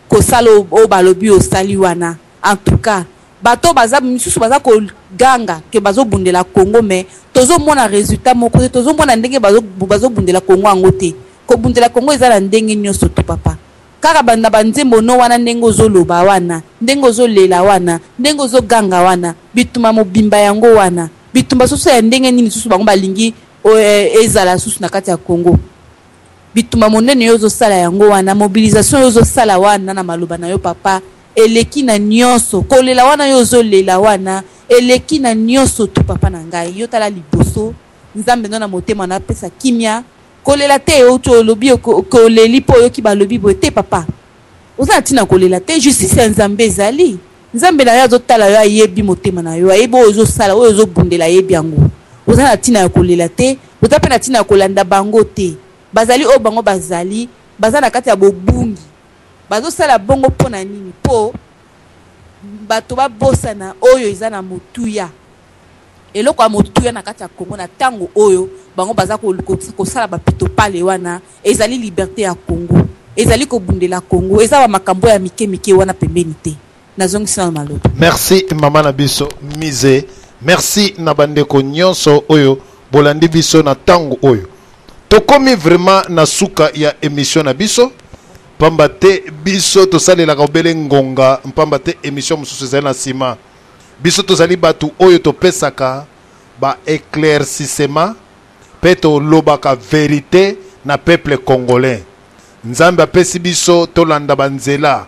kosala oyo balobi osali wana. En tout cas bato baza misusu baza ko ganga que bazo bundela Congo mais tozo mona resultat moko te, tozo mona ndenge bazo bazo bundela Congo yango te. Ko bundela Congo eza na ndenge nioso tout papa. Kaka ba na ba nzembo no wana ndenge ozo loba wana, ndenge ozo lela wana, ndenge ozo ganga wana, bitumba mobimba yango wana. Bitumba susu ya ndenge nini susu bango balingi ezala susu na kati ya Congo? Bitumba monene yo ozo sala yango wana, mobilisation yo ozo sala wana na maloba na yo papa eleki na nionso, kolela wana yo ozo lela wana eleki na nionso tout papa na ngai, yo tala liboso Nzambe no na motema na apesa kimia, kolela te owuti olobi ke oleli po oyoki balobi boye te papa, oza na tina kolela te, justice ya Nzambe ezali, Nzambe na yo azo tala yo ayebi motema na yo, ayebi oyo ozo sala, oyo ozo bundela ayebi yango, oza na tina ya kolela te, oza pe na tina ya kolanda bango te, bazali oyo bango bazali, baza na kati ya bobungi. Bazosala bongo mpo na nini? Mpo bato babosana oyo eza na motuya. Eloko ya motuya na kati ya Congo na tango oyo bango baza kosala ba pitopale wana ezali liberte ya Congo. Ezali kobundela Congo. Eza ba makambo ya mike mike wana pembeni te. Nazongisi nano maloba. Merci mama na biso Mise. Merci na bandeko nyonso oyo bolandi biso na tango oyo. Tokomi vraiment na suka ya emission na biso pamba te biso tosalelaka obele ngonga mpamba te emission mosusu ezali na nsima. Biso tozali bato oyo topesaka ba eclaircissement mpe tolobaka verite na peuple congolais. Nzambe apesi biso tolanda ba nzela,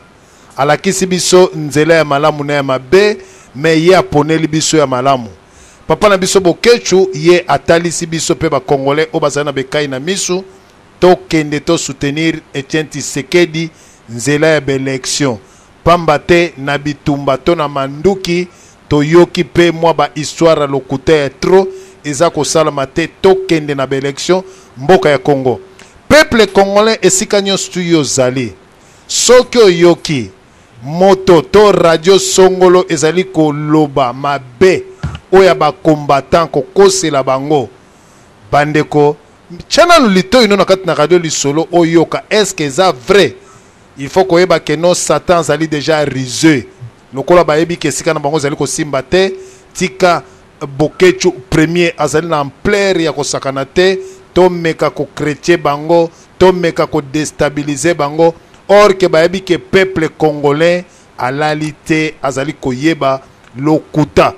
alakisi biso nzela ya malamu na ya mabe, mais ye aponeli biso ya malamu. Papa na biso Boketshu ye atalisi biso pe ba congolais oyo bazali na bekayi na misu tokende to soutenir Etienne Tshisekedi nzela ya ba election pamba te na bitumba to na manduki toyoki pe mwa ba histoire ya lokuta ya trop eza kosalama te tokende na ba election mboka ya Congo peuple congolais esika nionso tu yo ozali soki oyoki Moto to radio songolo ezali koloba mabe oyo ya ba combattants kokosela bango. Bandeko tia nanu litoyi no na kati na radio lisolo oyoka est ce que eza vrai? Il faut koyeba que non Satan azali dejà ruse lokola bayebi que esika na bango ezali kosimba te tika Boketshu premier azali na ampleur ya kosakana te tomeka ko chretien bango tomeka ko destabiliser bango or que bayebi que peuple congolais alali te azali koyeba lokuta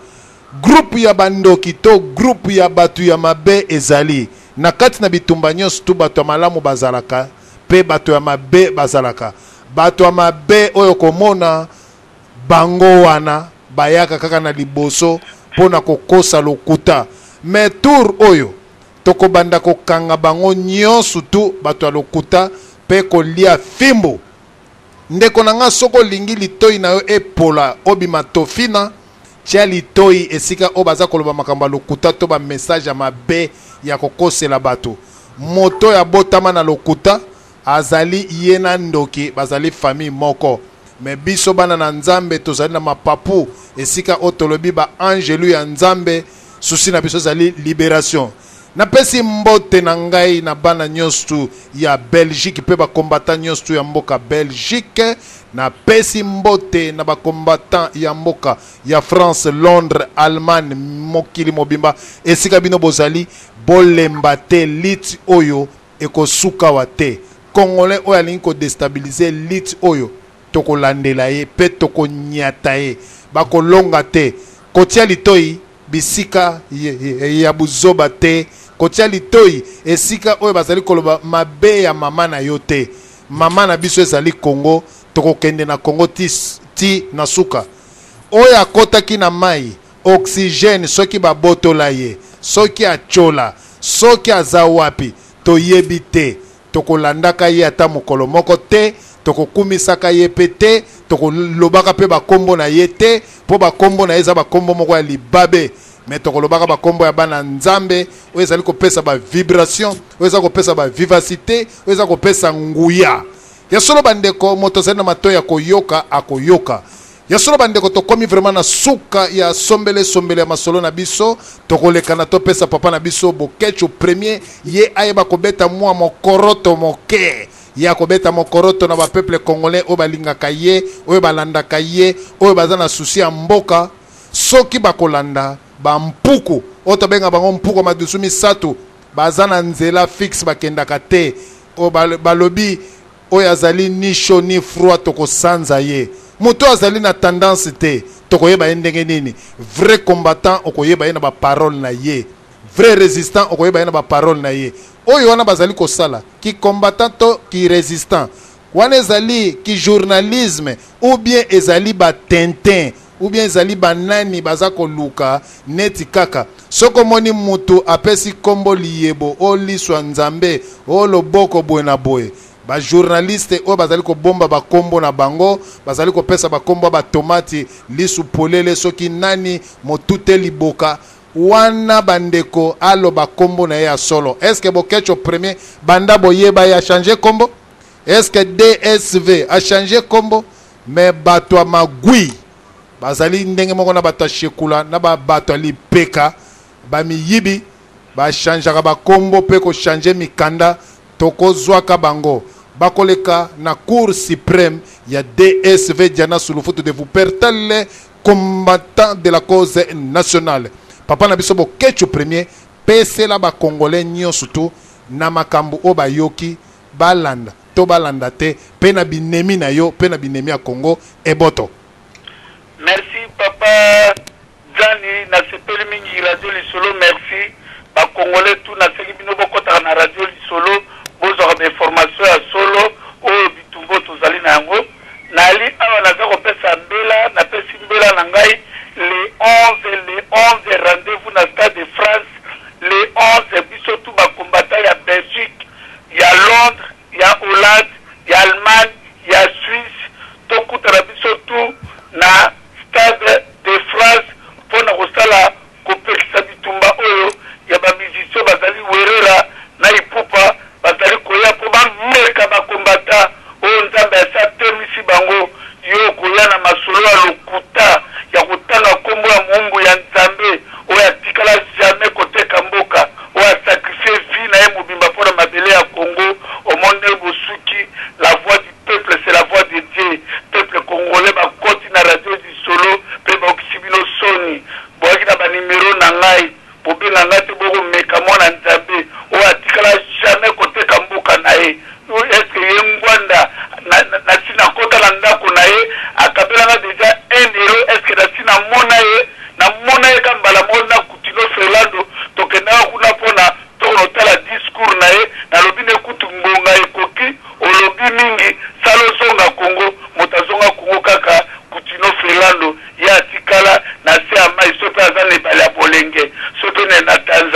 groupe ya bandoki to groupe ya batu ya mabe ezali na kati na bitumba nyonso tu bato ya malamu bazalaka pe bato ya mabe bazalaka bato ya mabe oyo komona Bango wana bayaka kaka na liboso pona kokosa lokuta mais tour oyo toko banda kokanga bango nionsu tout bato ya lokuta pe kolia fimbu. Ndeko na nga soki olingi litoyi na yo epola obima tofina tia litoyi esika oyo baza koloba makambo ya lokuta to ba message ya mabe ya kokosela bato. Moto oyo abotama na lokuta azali ye na ndoki bazali famille moko. Mais biso bana na Nzambe tozali na mapapu esika oyo tolobi ba angelu ya Nzambe souci na biso ezali liberation. Napesi mbote na ngai na bana nyonso ya Belgique pe ba combattants nyonso ya mboka Belgique. Napesi mbote na ba combattants ya mboka ya France, Londres, Allemagne, mokili mobimba esika bino bozali bolemba te lutte oyo ekosukawa te. Congolais oyo alingi ko destabiliser lutte oyo tokolandela ye pe tokonyata ye. Bakolonga te. Kotia litoyi bisika ya buzoba te. Kotia litoyi esika oyo bazali koloba mabe ya mama na yo te. Mama na biso ezali Congo, tokokende na Congo ti, ti na suka. Oyo akotaki na mayi Oxygène soki ba botola ye, soki atshola, soki aza wapi toyebi te. Toko landaka ye ata mokolo moko te, toko kumisaka ye pe te, toko lobaka pe ba kombo na ye te po ba kombo na ye eza ba kombo moko ya libabe. Mais tokolobaka bakombo ya bana Nzambe oyo ezali kopesa ba vibration, oyo eza kopesa ba vivacité, oyo eza kopesa nguya. Ya solo bandeko, moto azali na matoi ya koyoka akoyoka. Ya solo bandeko, tokomi vraiment na suka ya sombele sombele ya masolo na biso. Tokolekana topesa papa na biso Boketshu premier, ye ayeba kobeta mwa mokoroto moke. Ye akobeta mokoroto na ba peuple congolais oyo balingaka ye, oyo balandaka ye, oyo baza na souci ya mboka. Soki bakolanda ba mpuku oyo tobenga bango mpuku ya madusu misatu, baza na nzela fixe, bakendaka te. Oyo balobi oyo azali ni chaud ni froid, tokosanza ye. Moto oyo azali na tendance te, tokoyeba ye ndenge nini? Vrai combattant okoyeba ye na ba parole na ye, vrai résistant okoyeba ye na ba parole na ye. Oyo wana bazali kosala ki combattant to ki résistant, wana ezali ki journalisme ou bien ezali ba tintin ou bien ezali banani baza koluka neti kaka. Soki omoni mutu apesi kombo liyebo o liso ya Nzambe o loboko boye na boye, ba journaliste oyo bazali kobomba ba kombo na bango, bazali kopesa ba kombo ya ba tomati lisu polele, soki nani motute liboka wana bandeko aloba kombo na ye ya solo. Est-ce que Boketshu premier banda boyeba ye a changer kombo? Est-ce que DSV a changer kombo? Mais bato ya magui bazali ndenge moko na bato ya shekula na ba bato ya lipeka, ba miyibi ba changeaka ba kombo pe ko changer mikanda. Tokozwaka bango bakoleka na cour suprême ya DSV Diana Sulufutu de Wuppertal, combattant de la cause nationale. Papa na biso Boketshu premier, pesela ba congolais nyonso tu na makambo oyo bayoki, balanda to balanda te, pe na binemi na yo pe na binemi ya Congo eboto. Merci papa Djany, nasepeli mingi radio lisolo merci. Ba congolais tout nasengi bino bokotaka na radio lisolo bozwaka ba information ya solo oyo bitumba oyo tozali na yango. Nali awa naza kopesa mbela, napesi mbela na ngai le 11, le 11 rendez-vous na stade de France le 11, biso tout ba combattants ya Belgique, ya Londres, ya Hollande, ya Allemagne, ya Suisse, tokutana biso tout na stade de France pona kosala kopekisa bitumba oyo ya ba musiciens bazali Werera na Ipupa bazali koya po bameka ba combattants oyo Nzambe asi atemisi bango. Yo okoya na masolo ya lokuta ya kotanga kombo ya moumbu ya Nzambe oyo atikala jamais koteka mboka, oyo a sacrifier vie na ye mobimba pona mabele ya Congo. Omoni ndenge bosuki? La voix du peuple c'est la voix de Dieu. Peuple congolais bakoti na radio lisolo pe baokisi bino soni. Boyaki na ba numero na ngai, bobenga ngai te, bokomeka mwana Nzambe oyo atikala jamais koteka mboka na ye. Est-ce que ye Ngwanda nasi nakota na ndako na ye akabela nga dejà 1 euro? Est-ce que nasi namona ye? Namona ye ka mbala moko na Kutino Ferlando, tokendaka kuna pona tokona kotala discours na ye. Nalobi ne kutu ngonga ekoki, olobi mingi, sala ozonga Congo. Moto azonga Congo kaka Kutino Ferlando, ye atikala na se ya mai, soki aza na ebale ya Bolenge, soki na Tanzanie.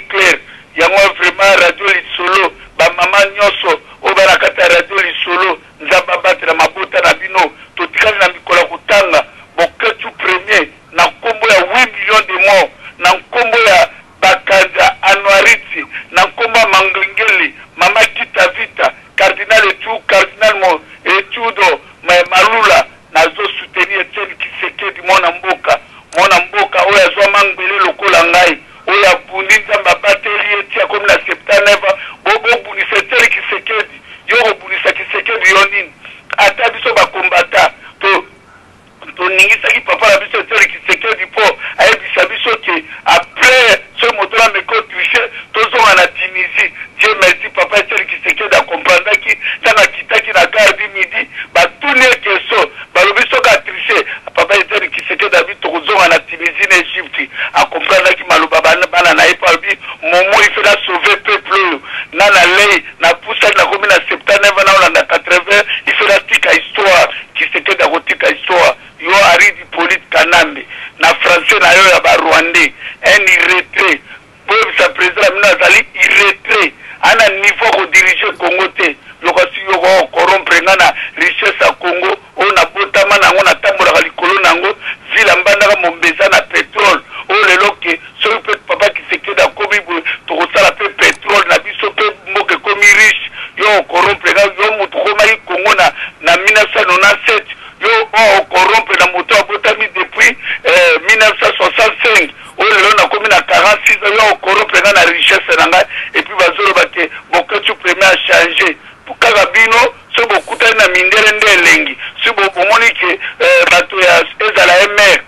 clair. Yango vraiment radio lisolo, ba mama nyonso oyo ba na kati ya radio lisolo, Nzambe abatela mabota na bino. Totikali na mikolo ya kotanga Boketshu premier na nkombo ya 8 millions de morts, na nkombo ya Bakanja Anuarite, na nkombo ya Mangengele, Mama Kita Vita, Cardinal Etu, Cardinal Mo, Etudo Malula. Nazo soutenir Etienne Tshisekedi mwana mboka, mwana mboka oyo azwa mangbele lokola ngai, oyo abundi Nzambe abateli ye ti akomi na 79 ans. Bo bobundisa Etienne Tshisekedi, yo okobundisa Tshisekedi yo nini? Ata biso ba combattants to toningisaki papa na biso Etienne Tshisekedi po ayebisa biso ke après soki moto wana ameki ko tricher tozonga na Tunisie. Dieu merci papa Etienne Tshisekedi a comprendaki tango akitaki na gare du midi batuni ye question balobi soki a tricher papa Etienne Tshisekedi alobi tokozonga na Tunisie na Egypte. A comprendaki maloba bana na ye po alobi momo il faut na sauver peuple oyo nga na lei napusani nakomi na 79 ans naolanda 80 il faut natika histoire. Tshisekedi akotika histoire. Yo Aridi Hippolyte Kanambe na français na yo ya ba rwandais un irrettre Boyebisa president na bino azali irretre ana niveau ya ko diriger Congo te yoka si yo oko corrompre nga na richesse ya Congo oyo na botama na yango na tambolaka likolo na yango ville ya mbandaka mombe eza na petrole oyo lelo ke soki pe papa kisekedi akomi boye tokosala pe petrole na biso pe mboka ekomi riche yo oko corrompre nga yo mutu okomaki Congo na na 1997 yo oko corrompre na moto abotami depuis 1965 Oyo lelo nakomi na 46 ans yo oko corrompre nga na richesse na ngai et puis bazoloba ke Boketshu premier a changer kaka bino soki bokutani na mindele nde elengi soki bomoni ke bato ya ezala MR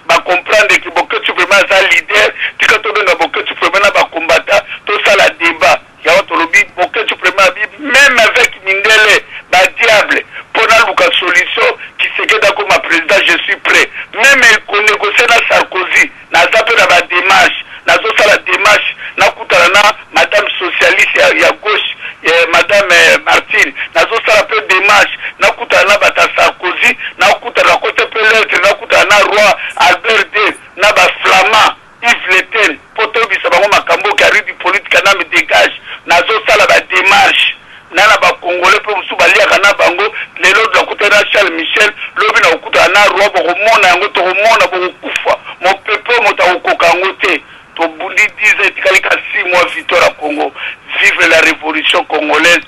ba comprendre ke Boketshu premier aza leader tika tobenga Boketshu premier na ba combattant tosala debat yango tolobi Boketshu premier abi meme avec mindele ba diable mpo naluka solution Tshisekedi akoma president je suis prêt meme ko negocier na Sarkozy naza mpe na ba demarche nazosala demarche nakutana na madame socialiste ya, ya gauche eh, madame eh, Martine nazosala mpe demarche nakutana na bata Sarkozy nakutana nakota mpe lettre nakutana na roi Albert II na ba flamand Yves Leterme mpo toyebisa bango makambo oyo Carine Hippolyte Kanambe degage nazosala ba demarche na na ba congolais mpe mosusu baliaka na bango lelo nakutani na Charles Michel lobi nakokutana na roi bokomona yango tokomona bokokufa mopepe oyo moto akokoka yango te tobundi 10 ans etikali ka 6 mois victoire ya Congo vive la révolution congolaise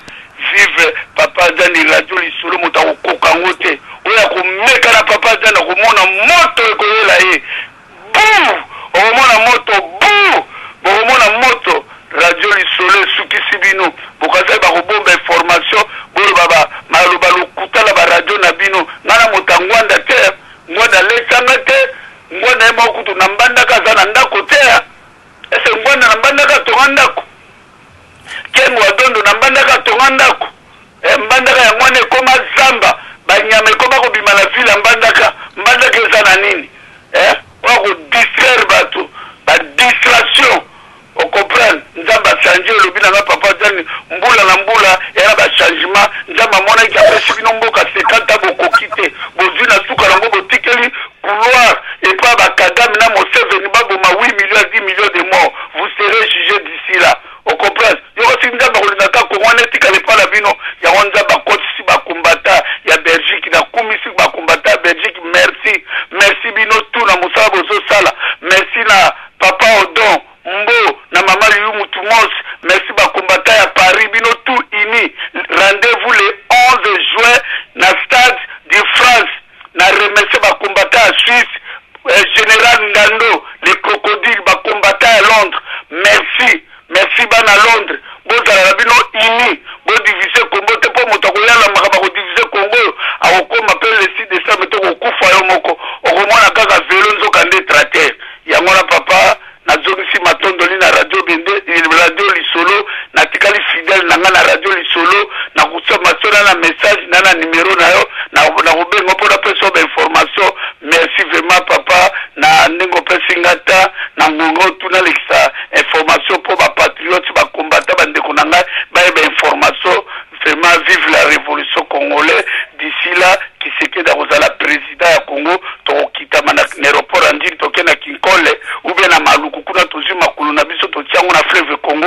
vive papa Djani radio lisolo moto akokoka yango te oyo akomeka na papa Djani akomona moto ekoyela ye Buu! Okomona moto buu! Bokomona moto radio lisolo esukisi bino bokazali bakobomba information boloba ba maloba lokuta na ba radio na bino nga na moto ya ngwanda te ngwanda alesa nga te ngwanda ye moko kutu na mbandaka aza na ndako te ese ngwanda na mbandaka atonga ndako kengo adondo na mbandaka atonga ndako eh, mbandaka yango wana ekoma zamba banyama ekoma kobima na ville ya mbandaka mbandaka eza na nini eh oya ko distraire bato ba distraction o comprendre nzambe a change olobi na nga papa jani mbula na mbula ya na ba changement nzambe amonaki apesi bino mboka 50 ans bokoki te bozwi na suka nango botikeli couloir epa ba Kagame na Museveni baboma 8 millions à 10 millions de morts vous serez jugé d'ici là o comprendre yoko soki nzambe akolinga kaka kongo wana etikala epa na bino yango nzambe akotisi ba combattant ya Belgique na kumisi ba combattant ya Belgique merci merci bino tout na mosala bozosala merci na papa Odon Mbo na mama Youyou Mutumos merci ba combattant ya Paris bino tout unis rendez-vous le 11 juin na stade de France na remercier ba combattant ya Suisse general Ngando le crocodile ba combattant ya Londres merci merci bana Londres bozala na bino unis bo diviser Congo te po moto akoya na makambo ya ko diviser Congo oyo akokoma pe le 6 decembre te okokufa yo moko okomona kaka velo nzoka nde tracteur yango wana papa nazongisi matondoli na radio bende radio lisolo natikali fidèle na nga na radio lisolo nakosomasona na message na na numero na yo nakobenga mpo napesa yo bainformation merci vraiment papa na ndenge opesi nga ta na ngonga otuna lekisa information mpo bapatriote bakombata bandeko na ngai bayeba information vraiment vive la révolution congolais d'ici là Tshisekedi akozala president ya Congo tokokitama na aeroport ya Ndjili toke na Kinkole ou bien na Maluku kuna tozwi makolo na biso totia. yango na fleuve Congo.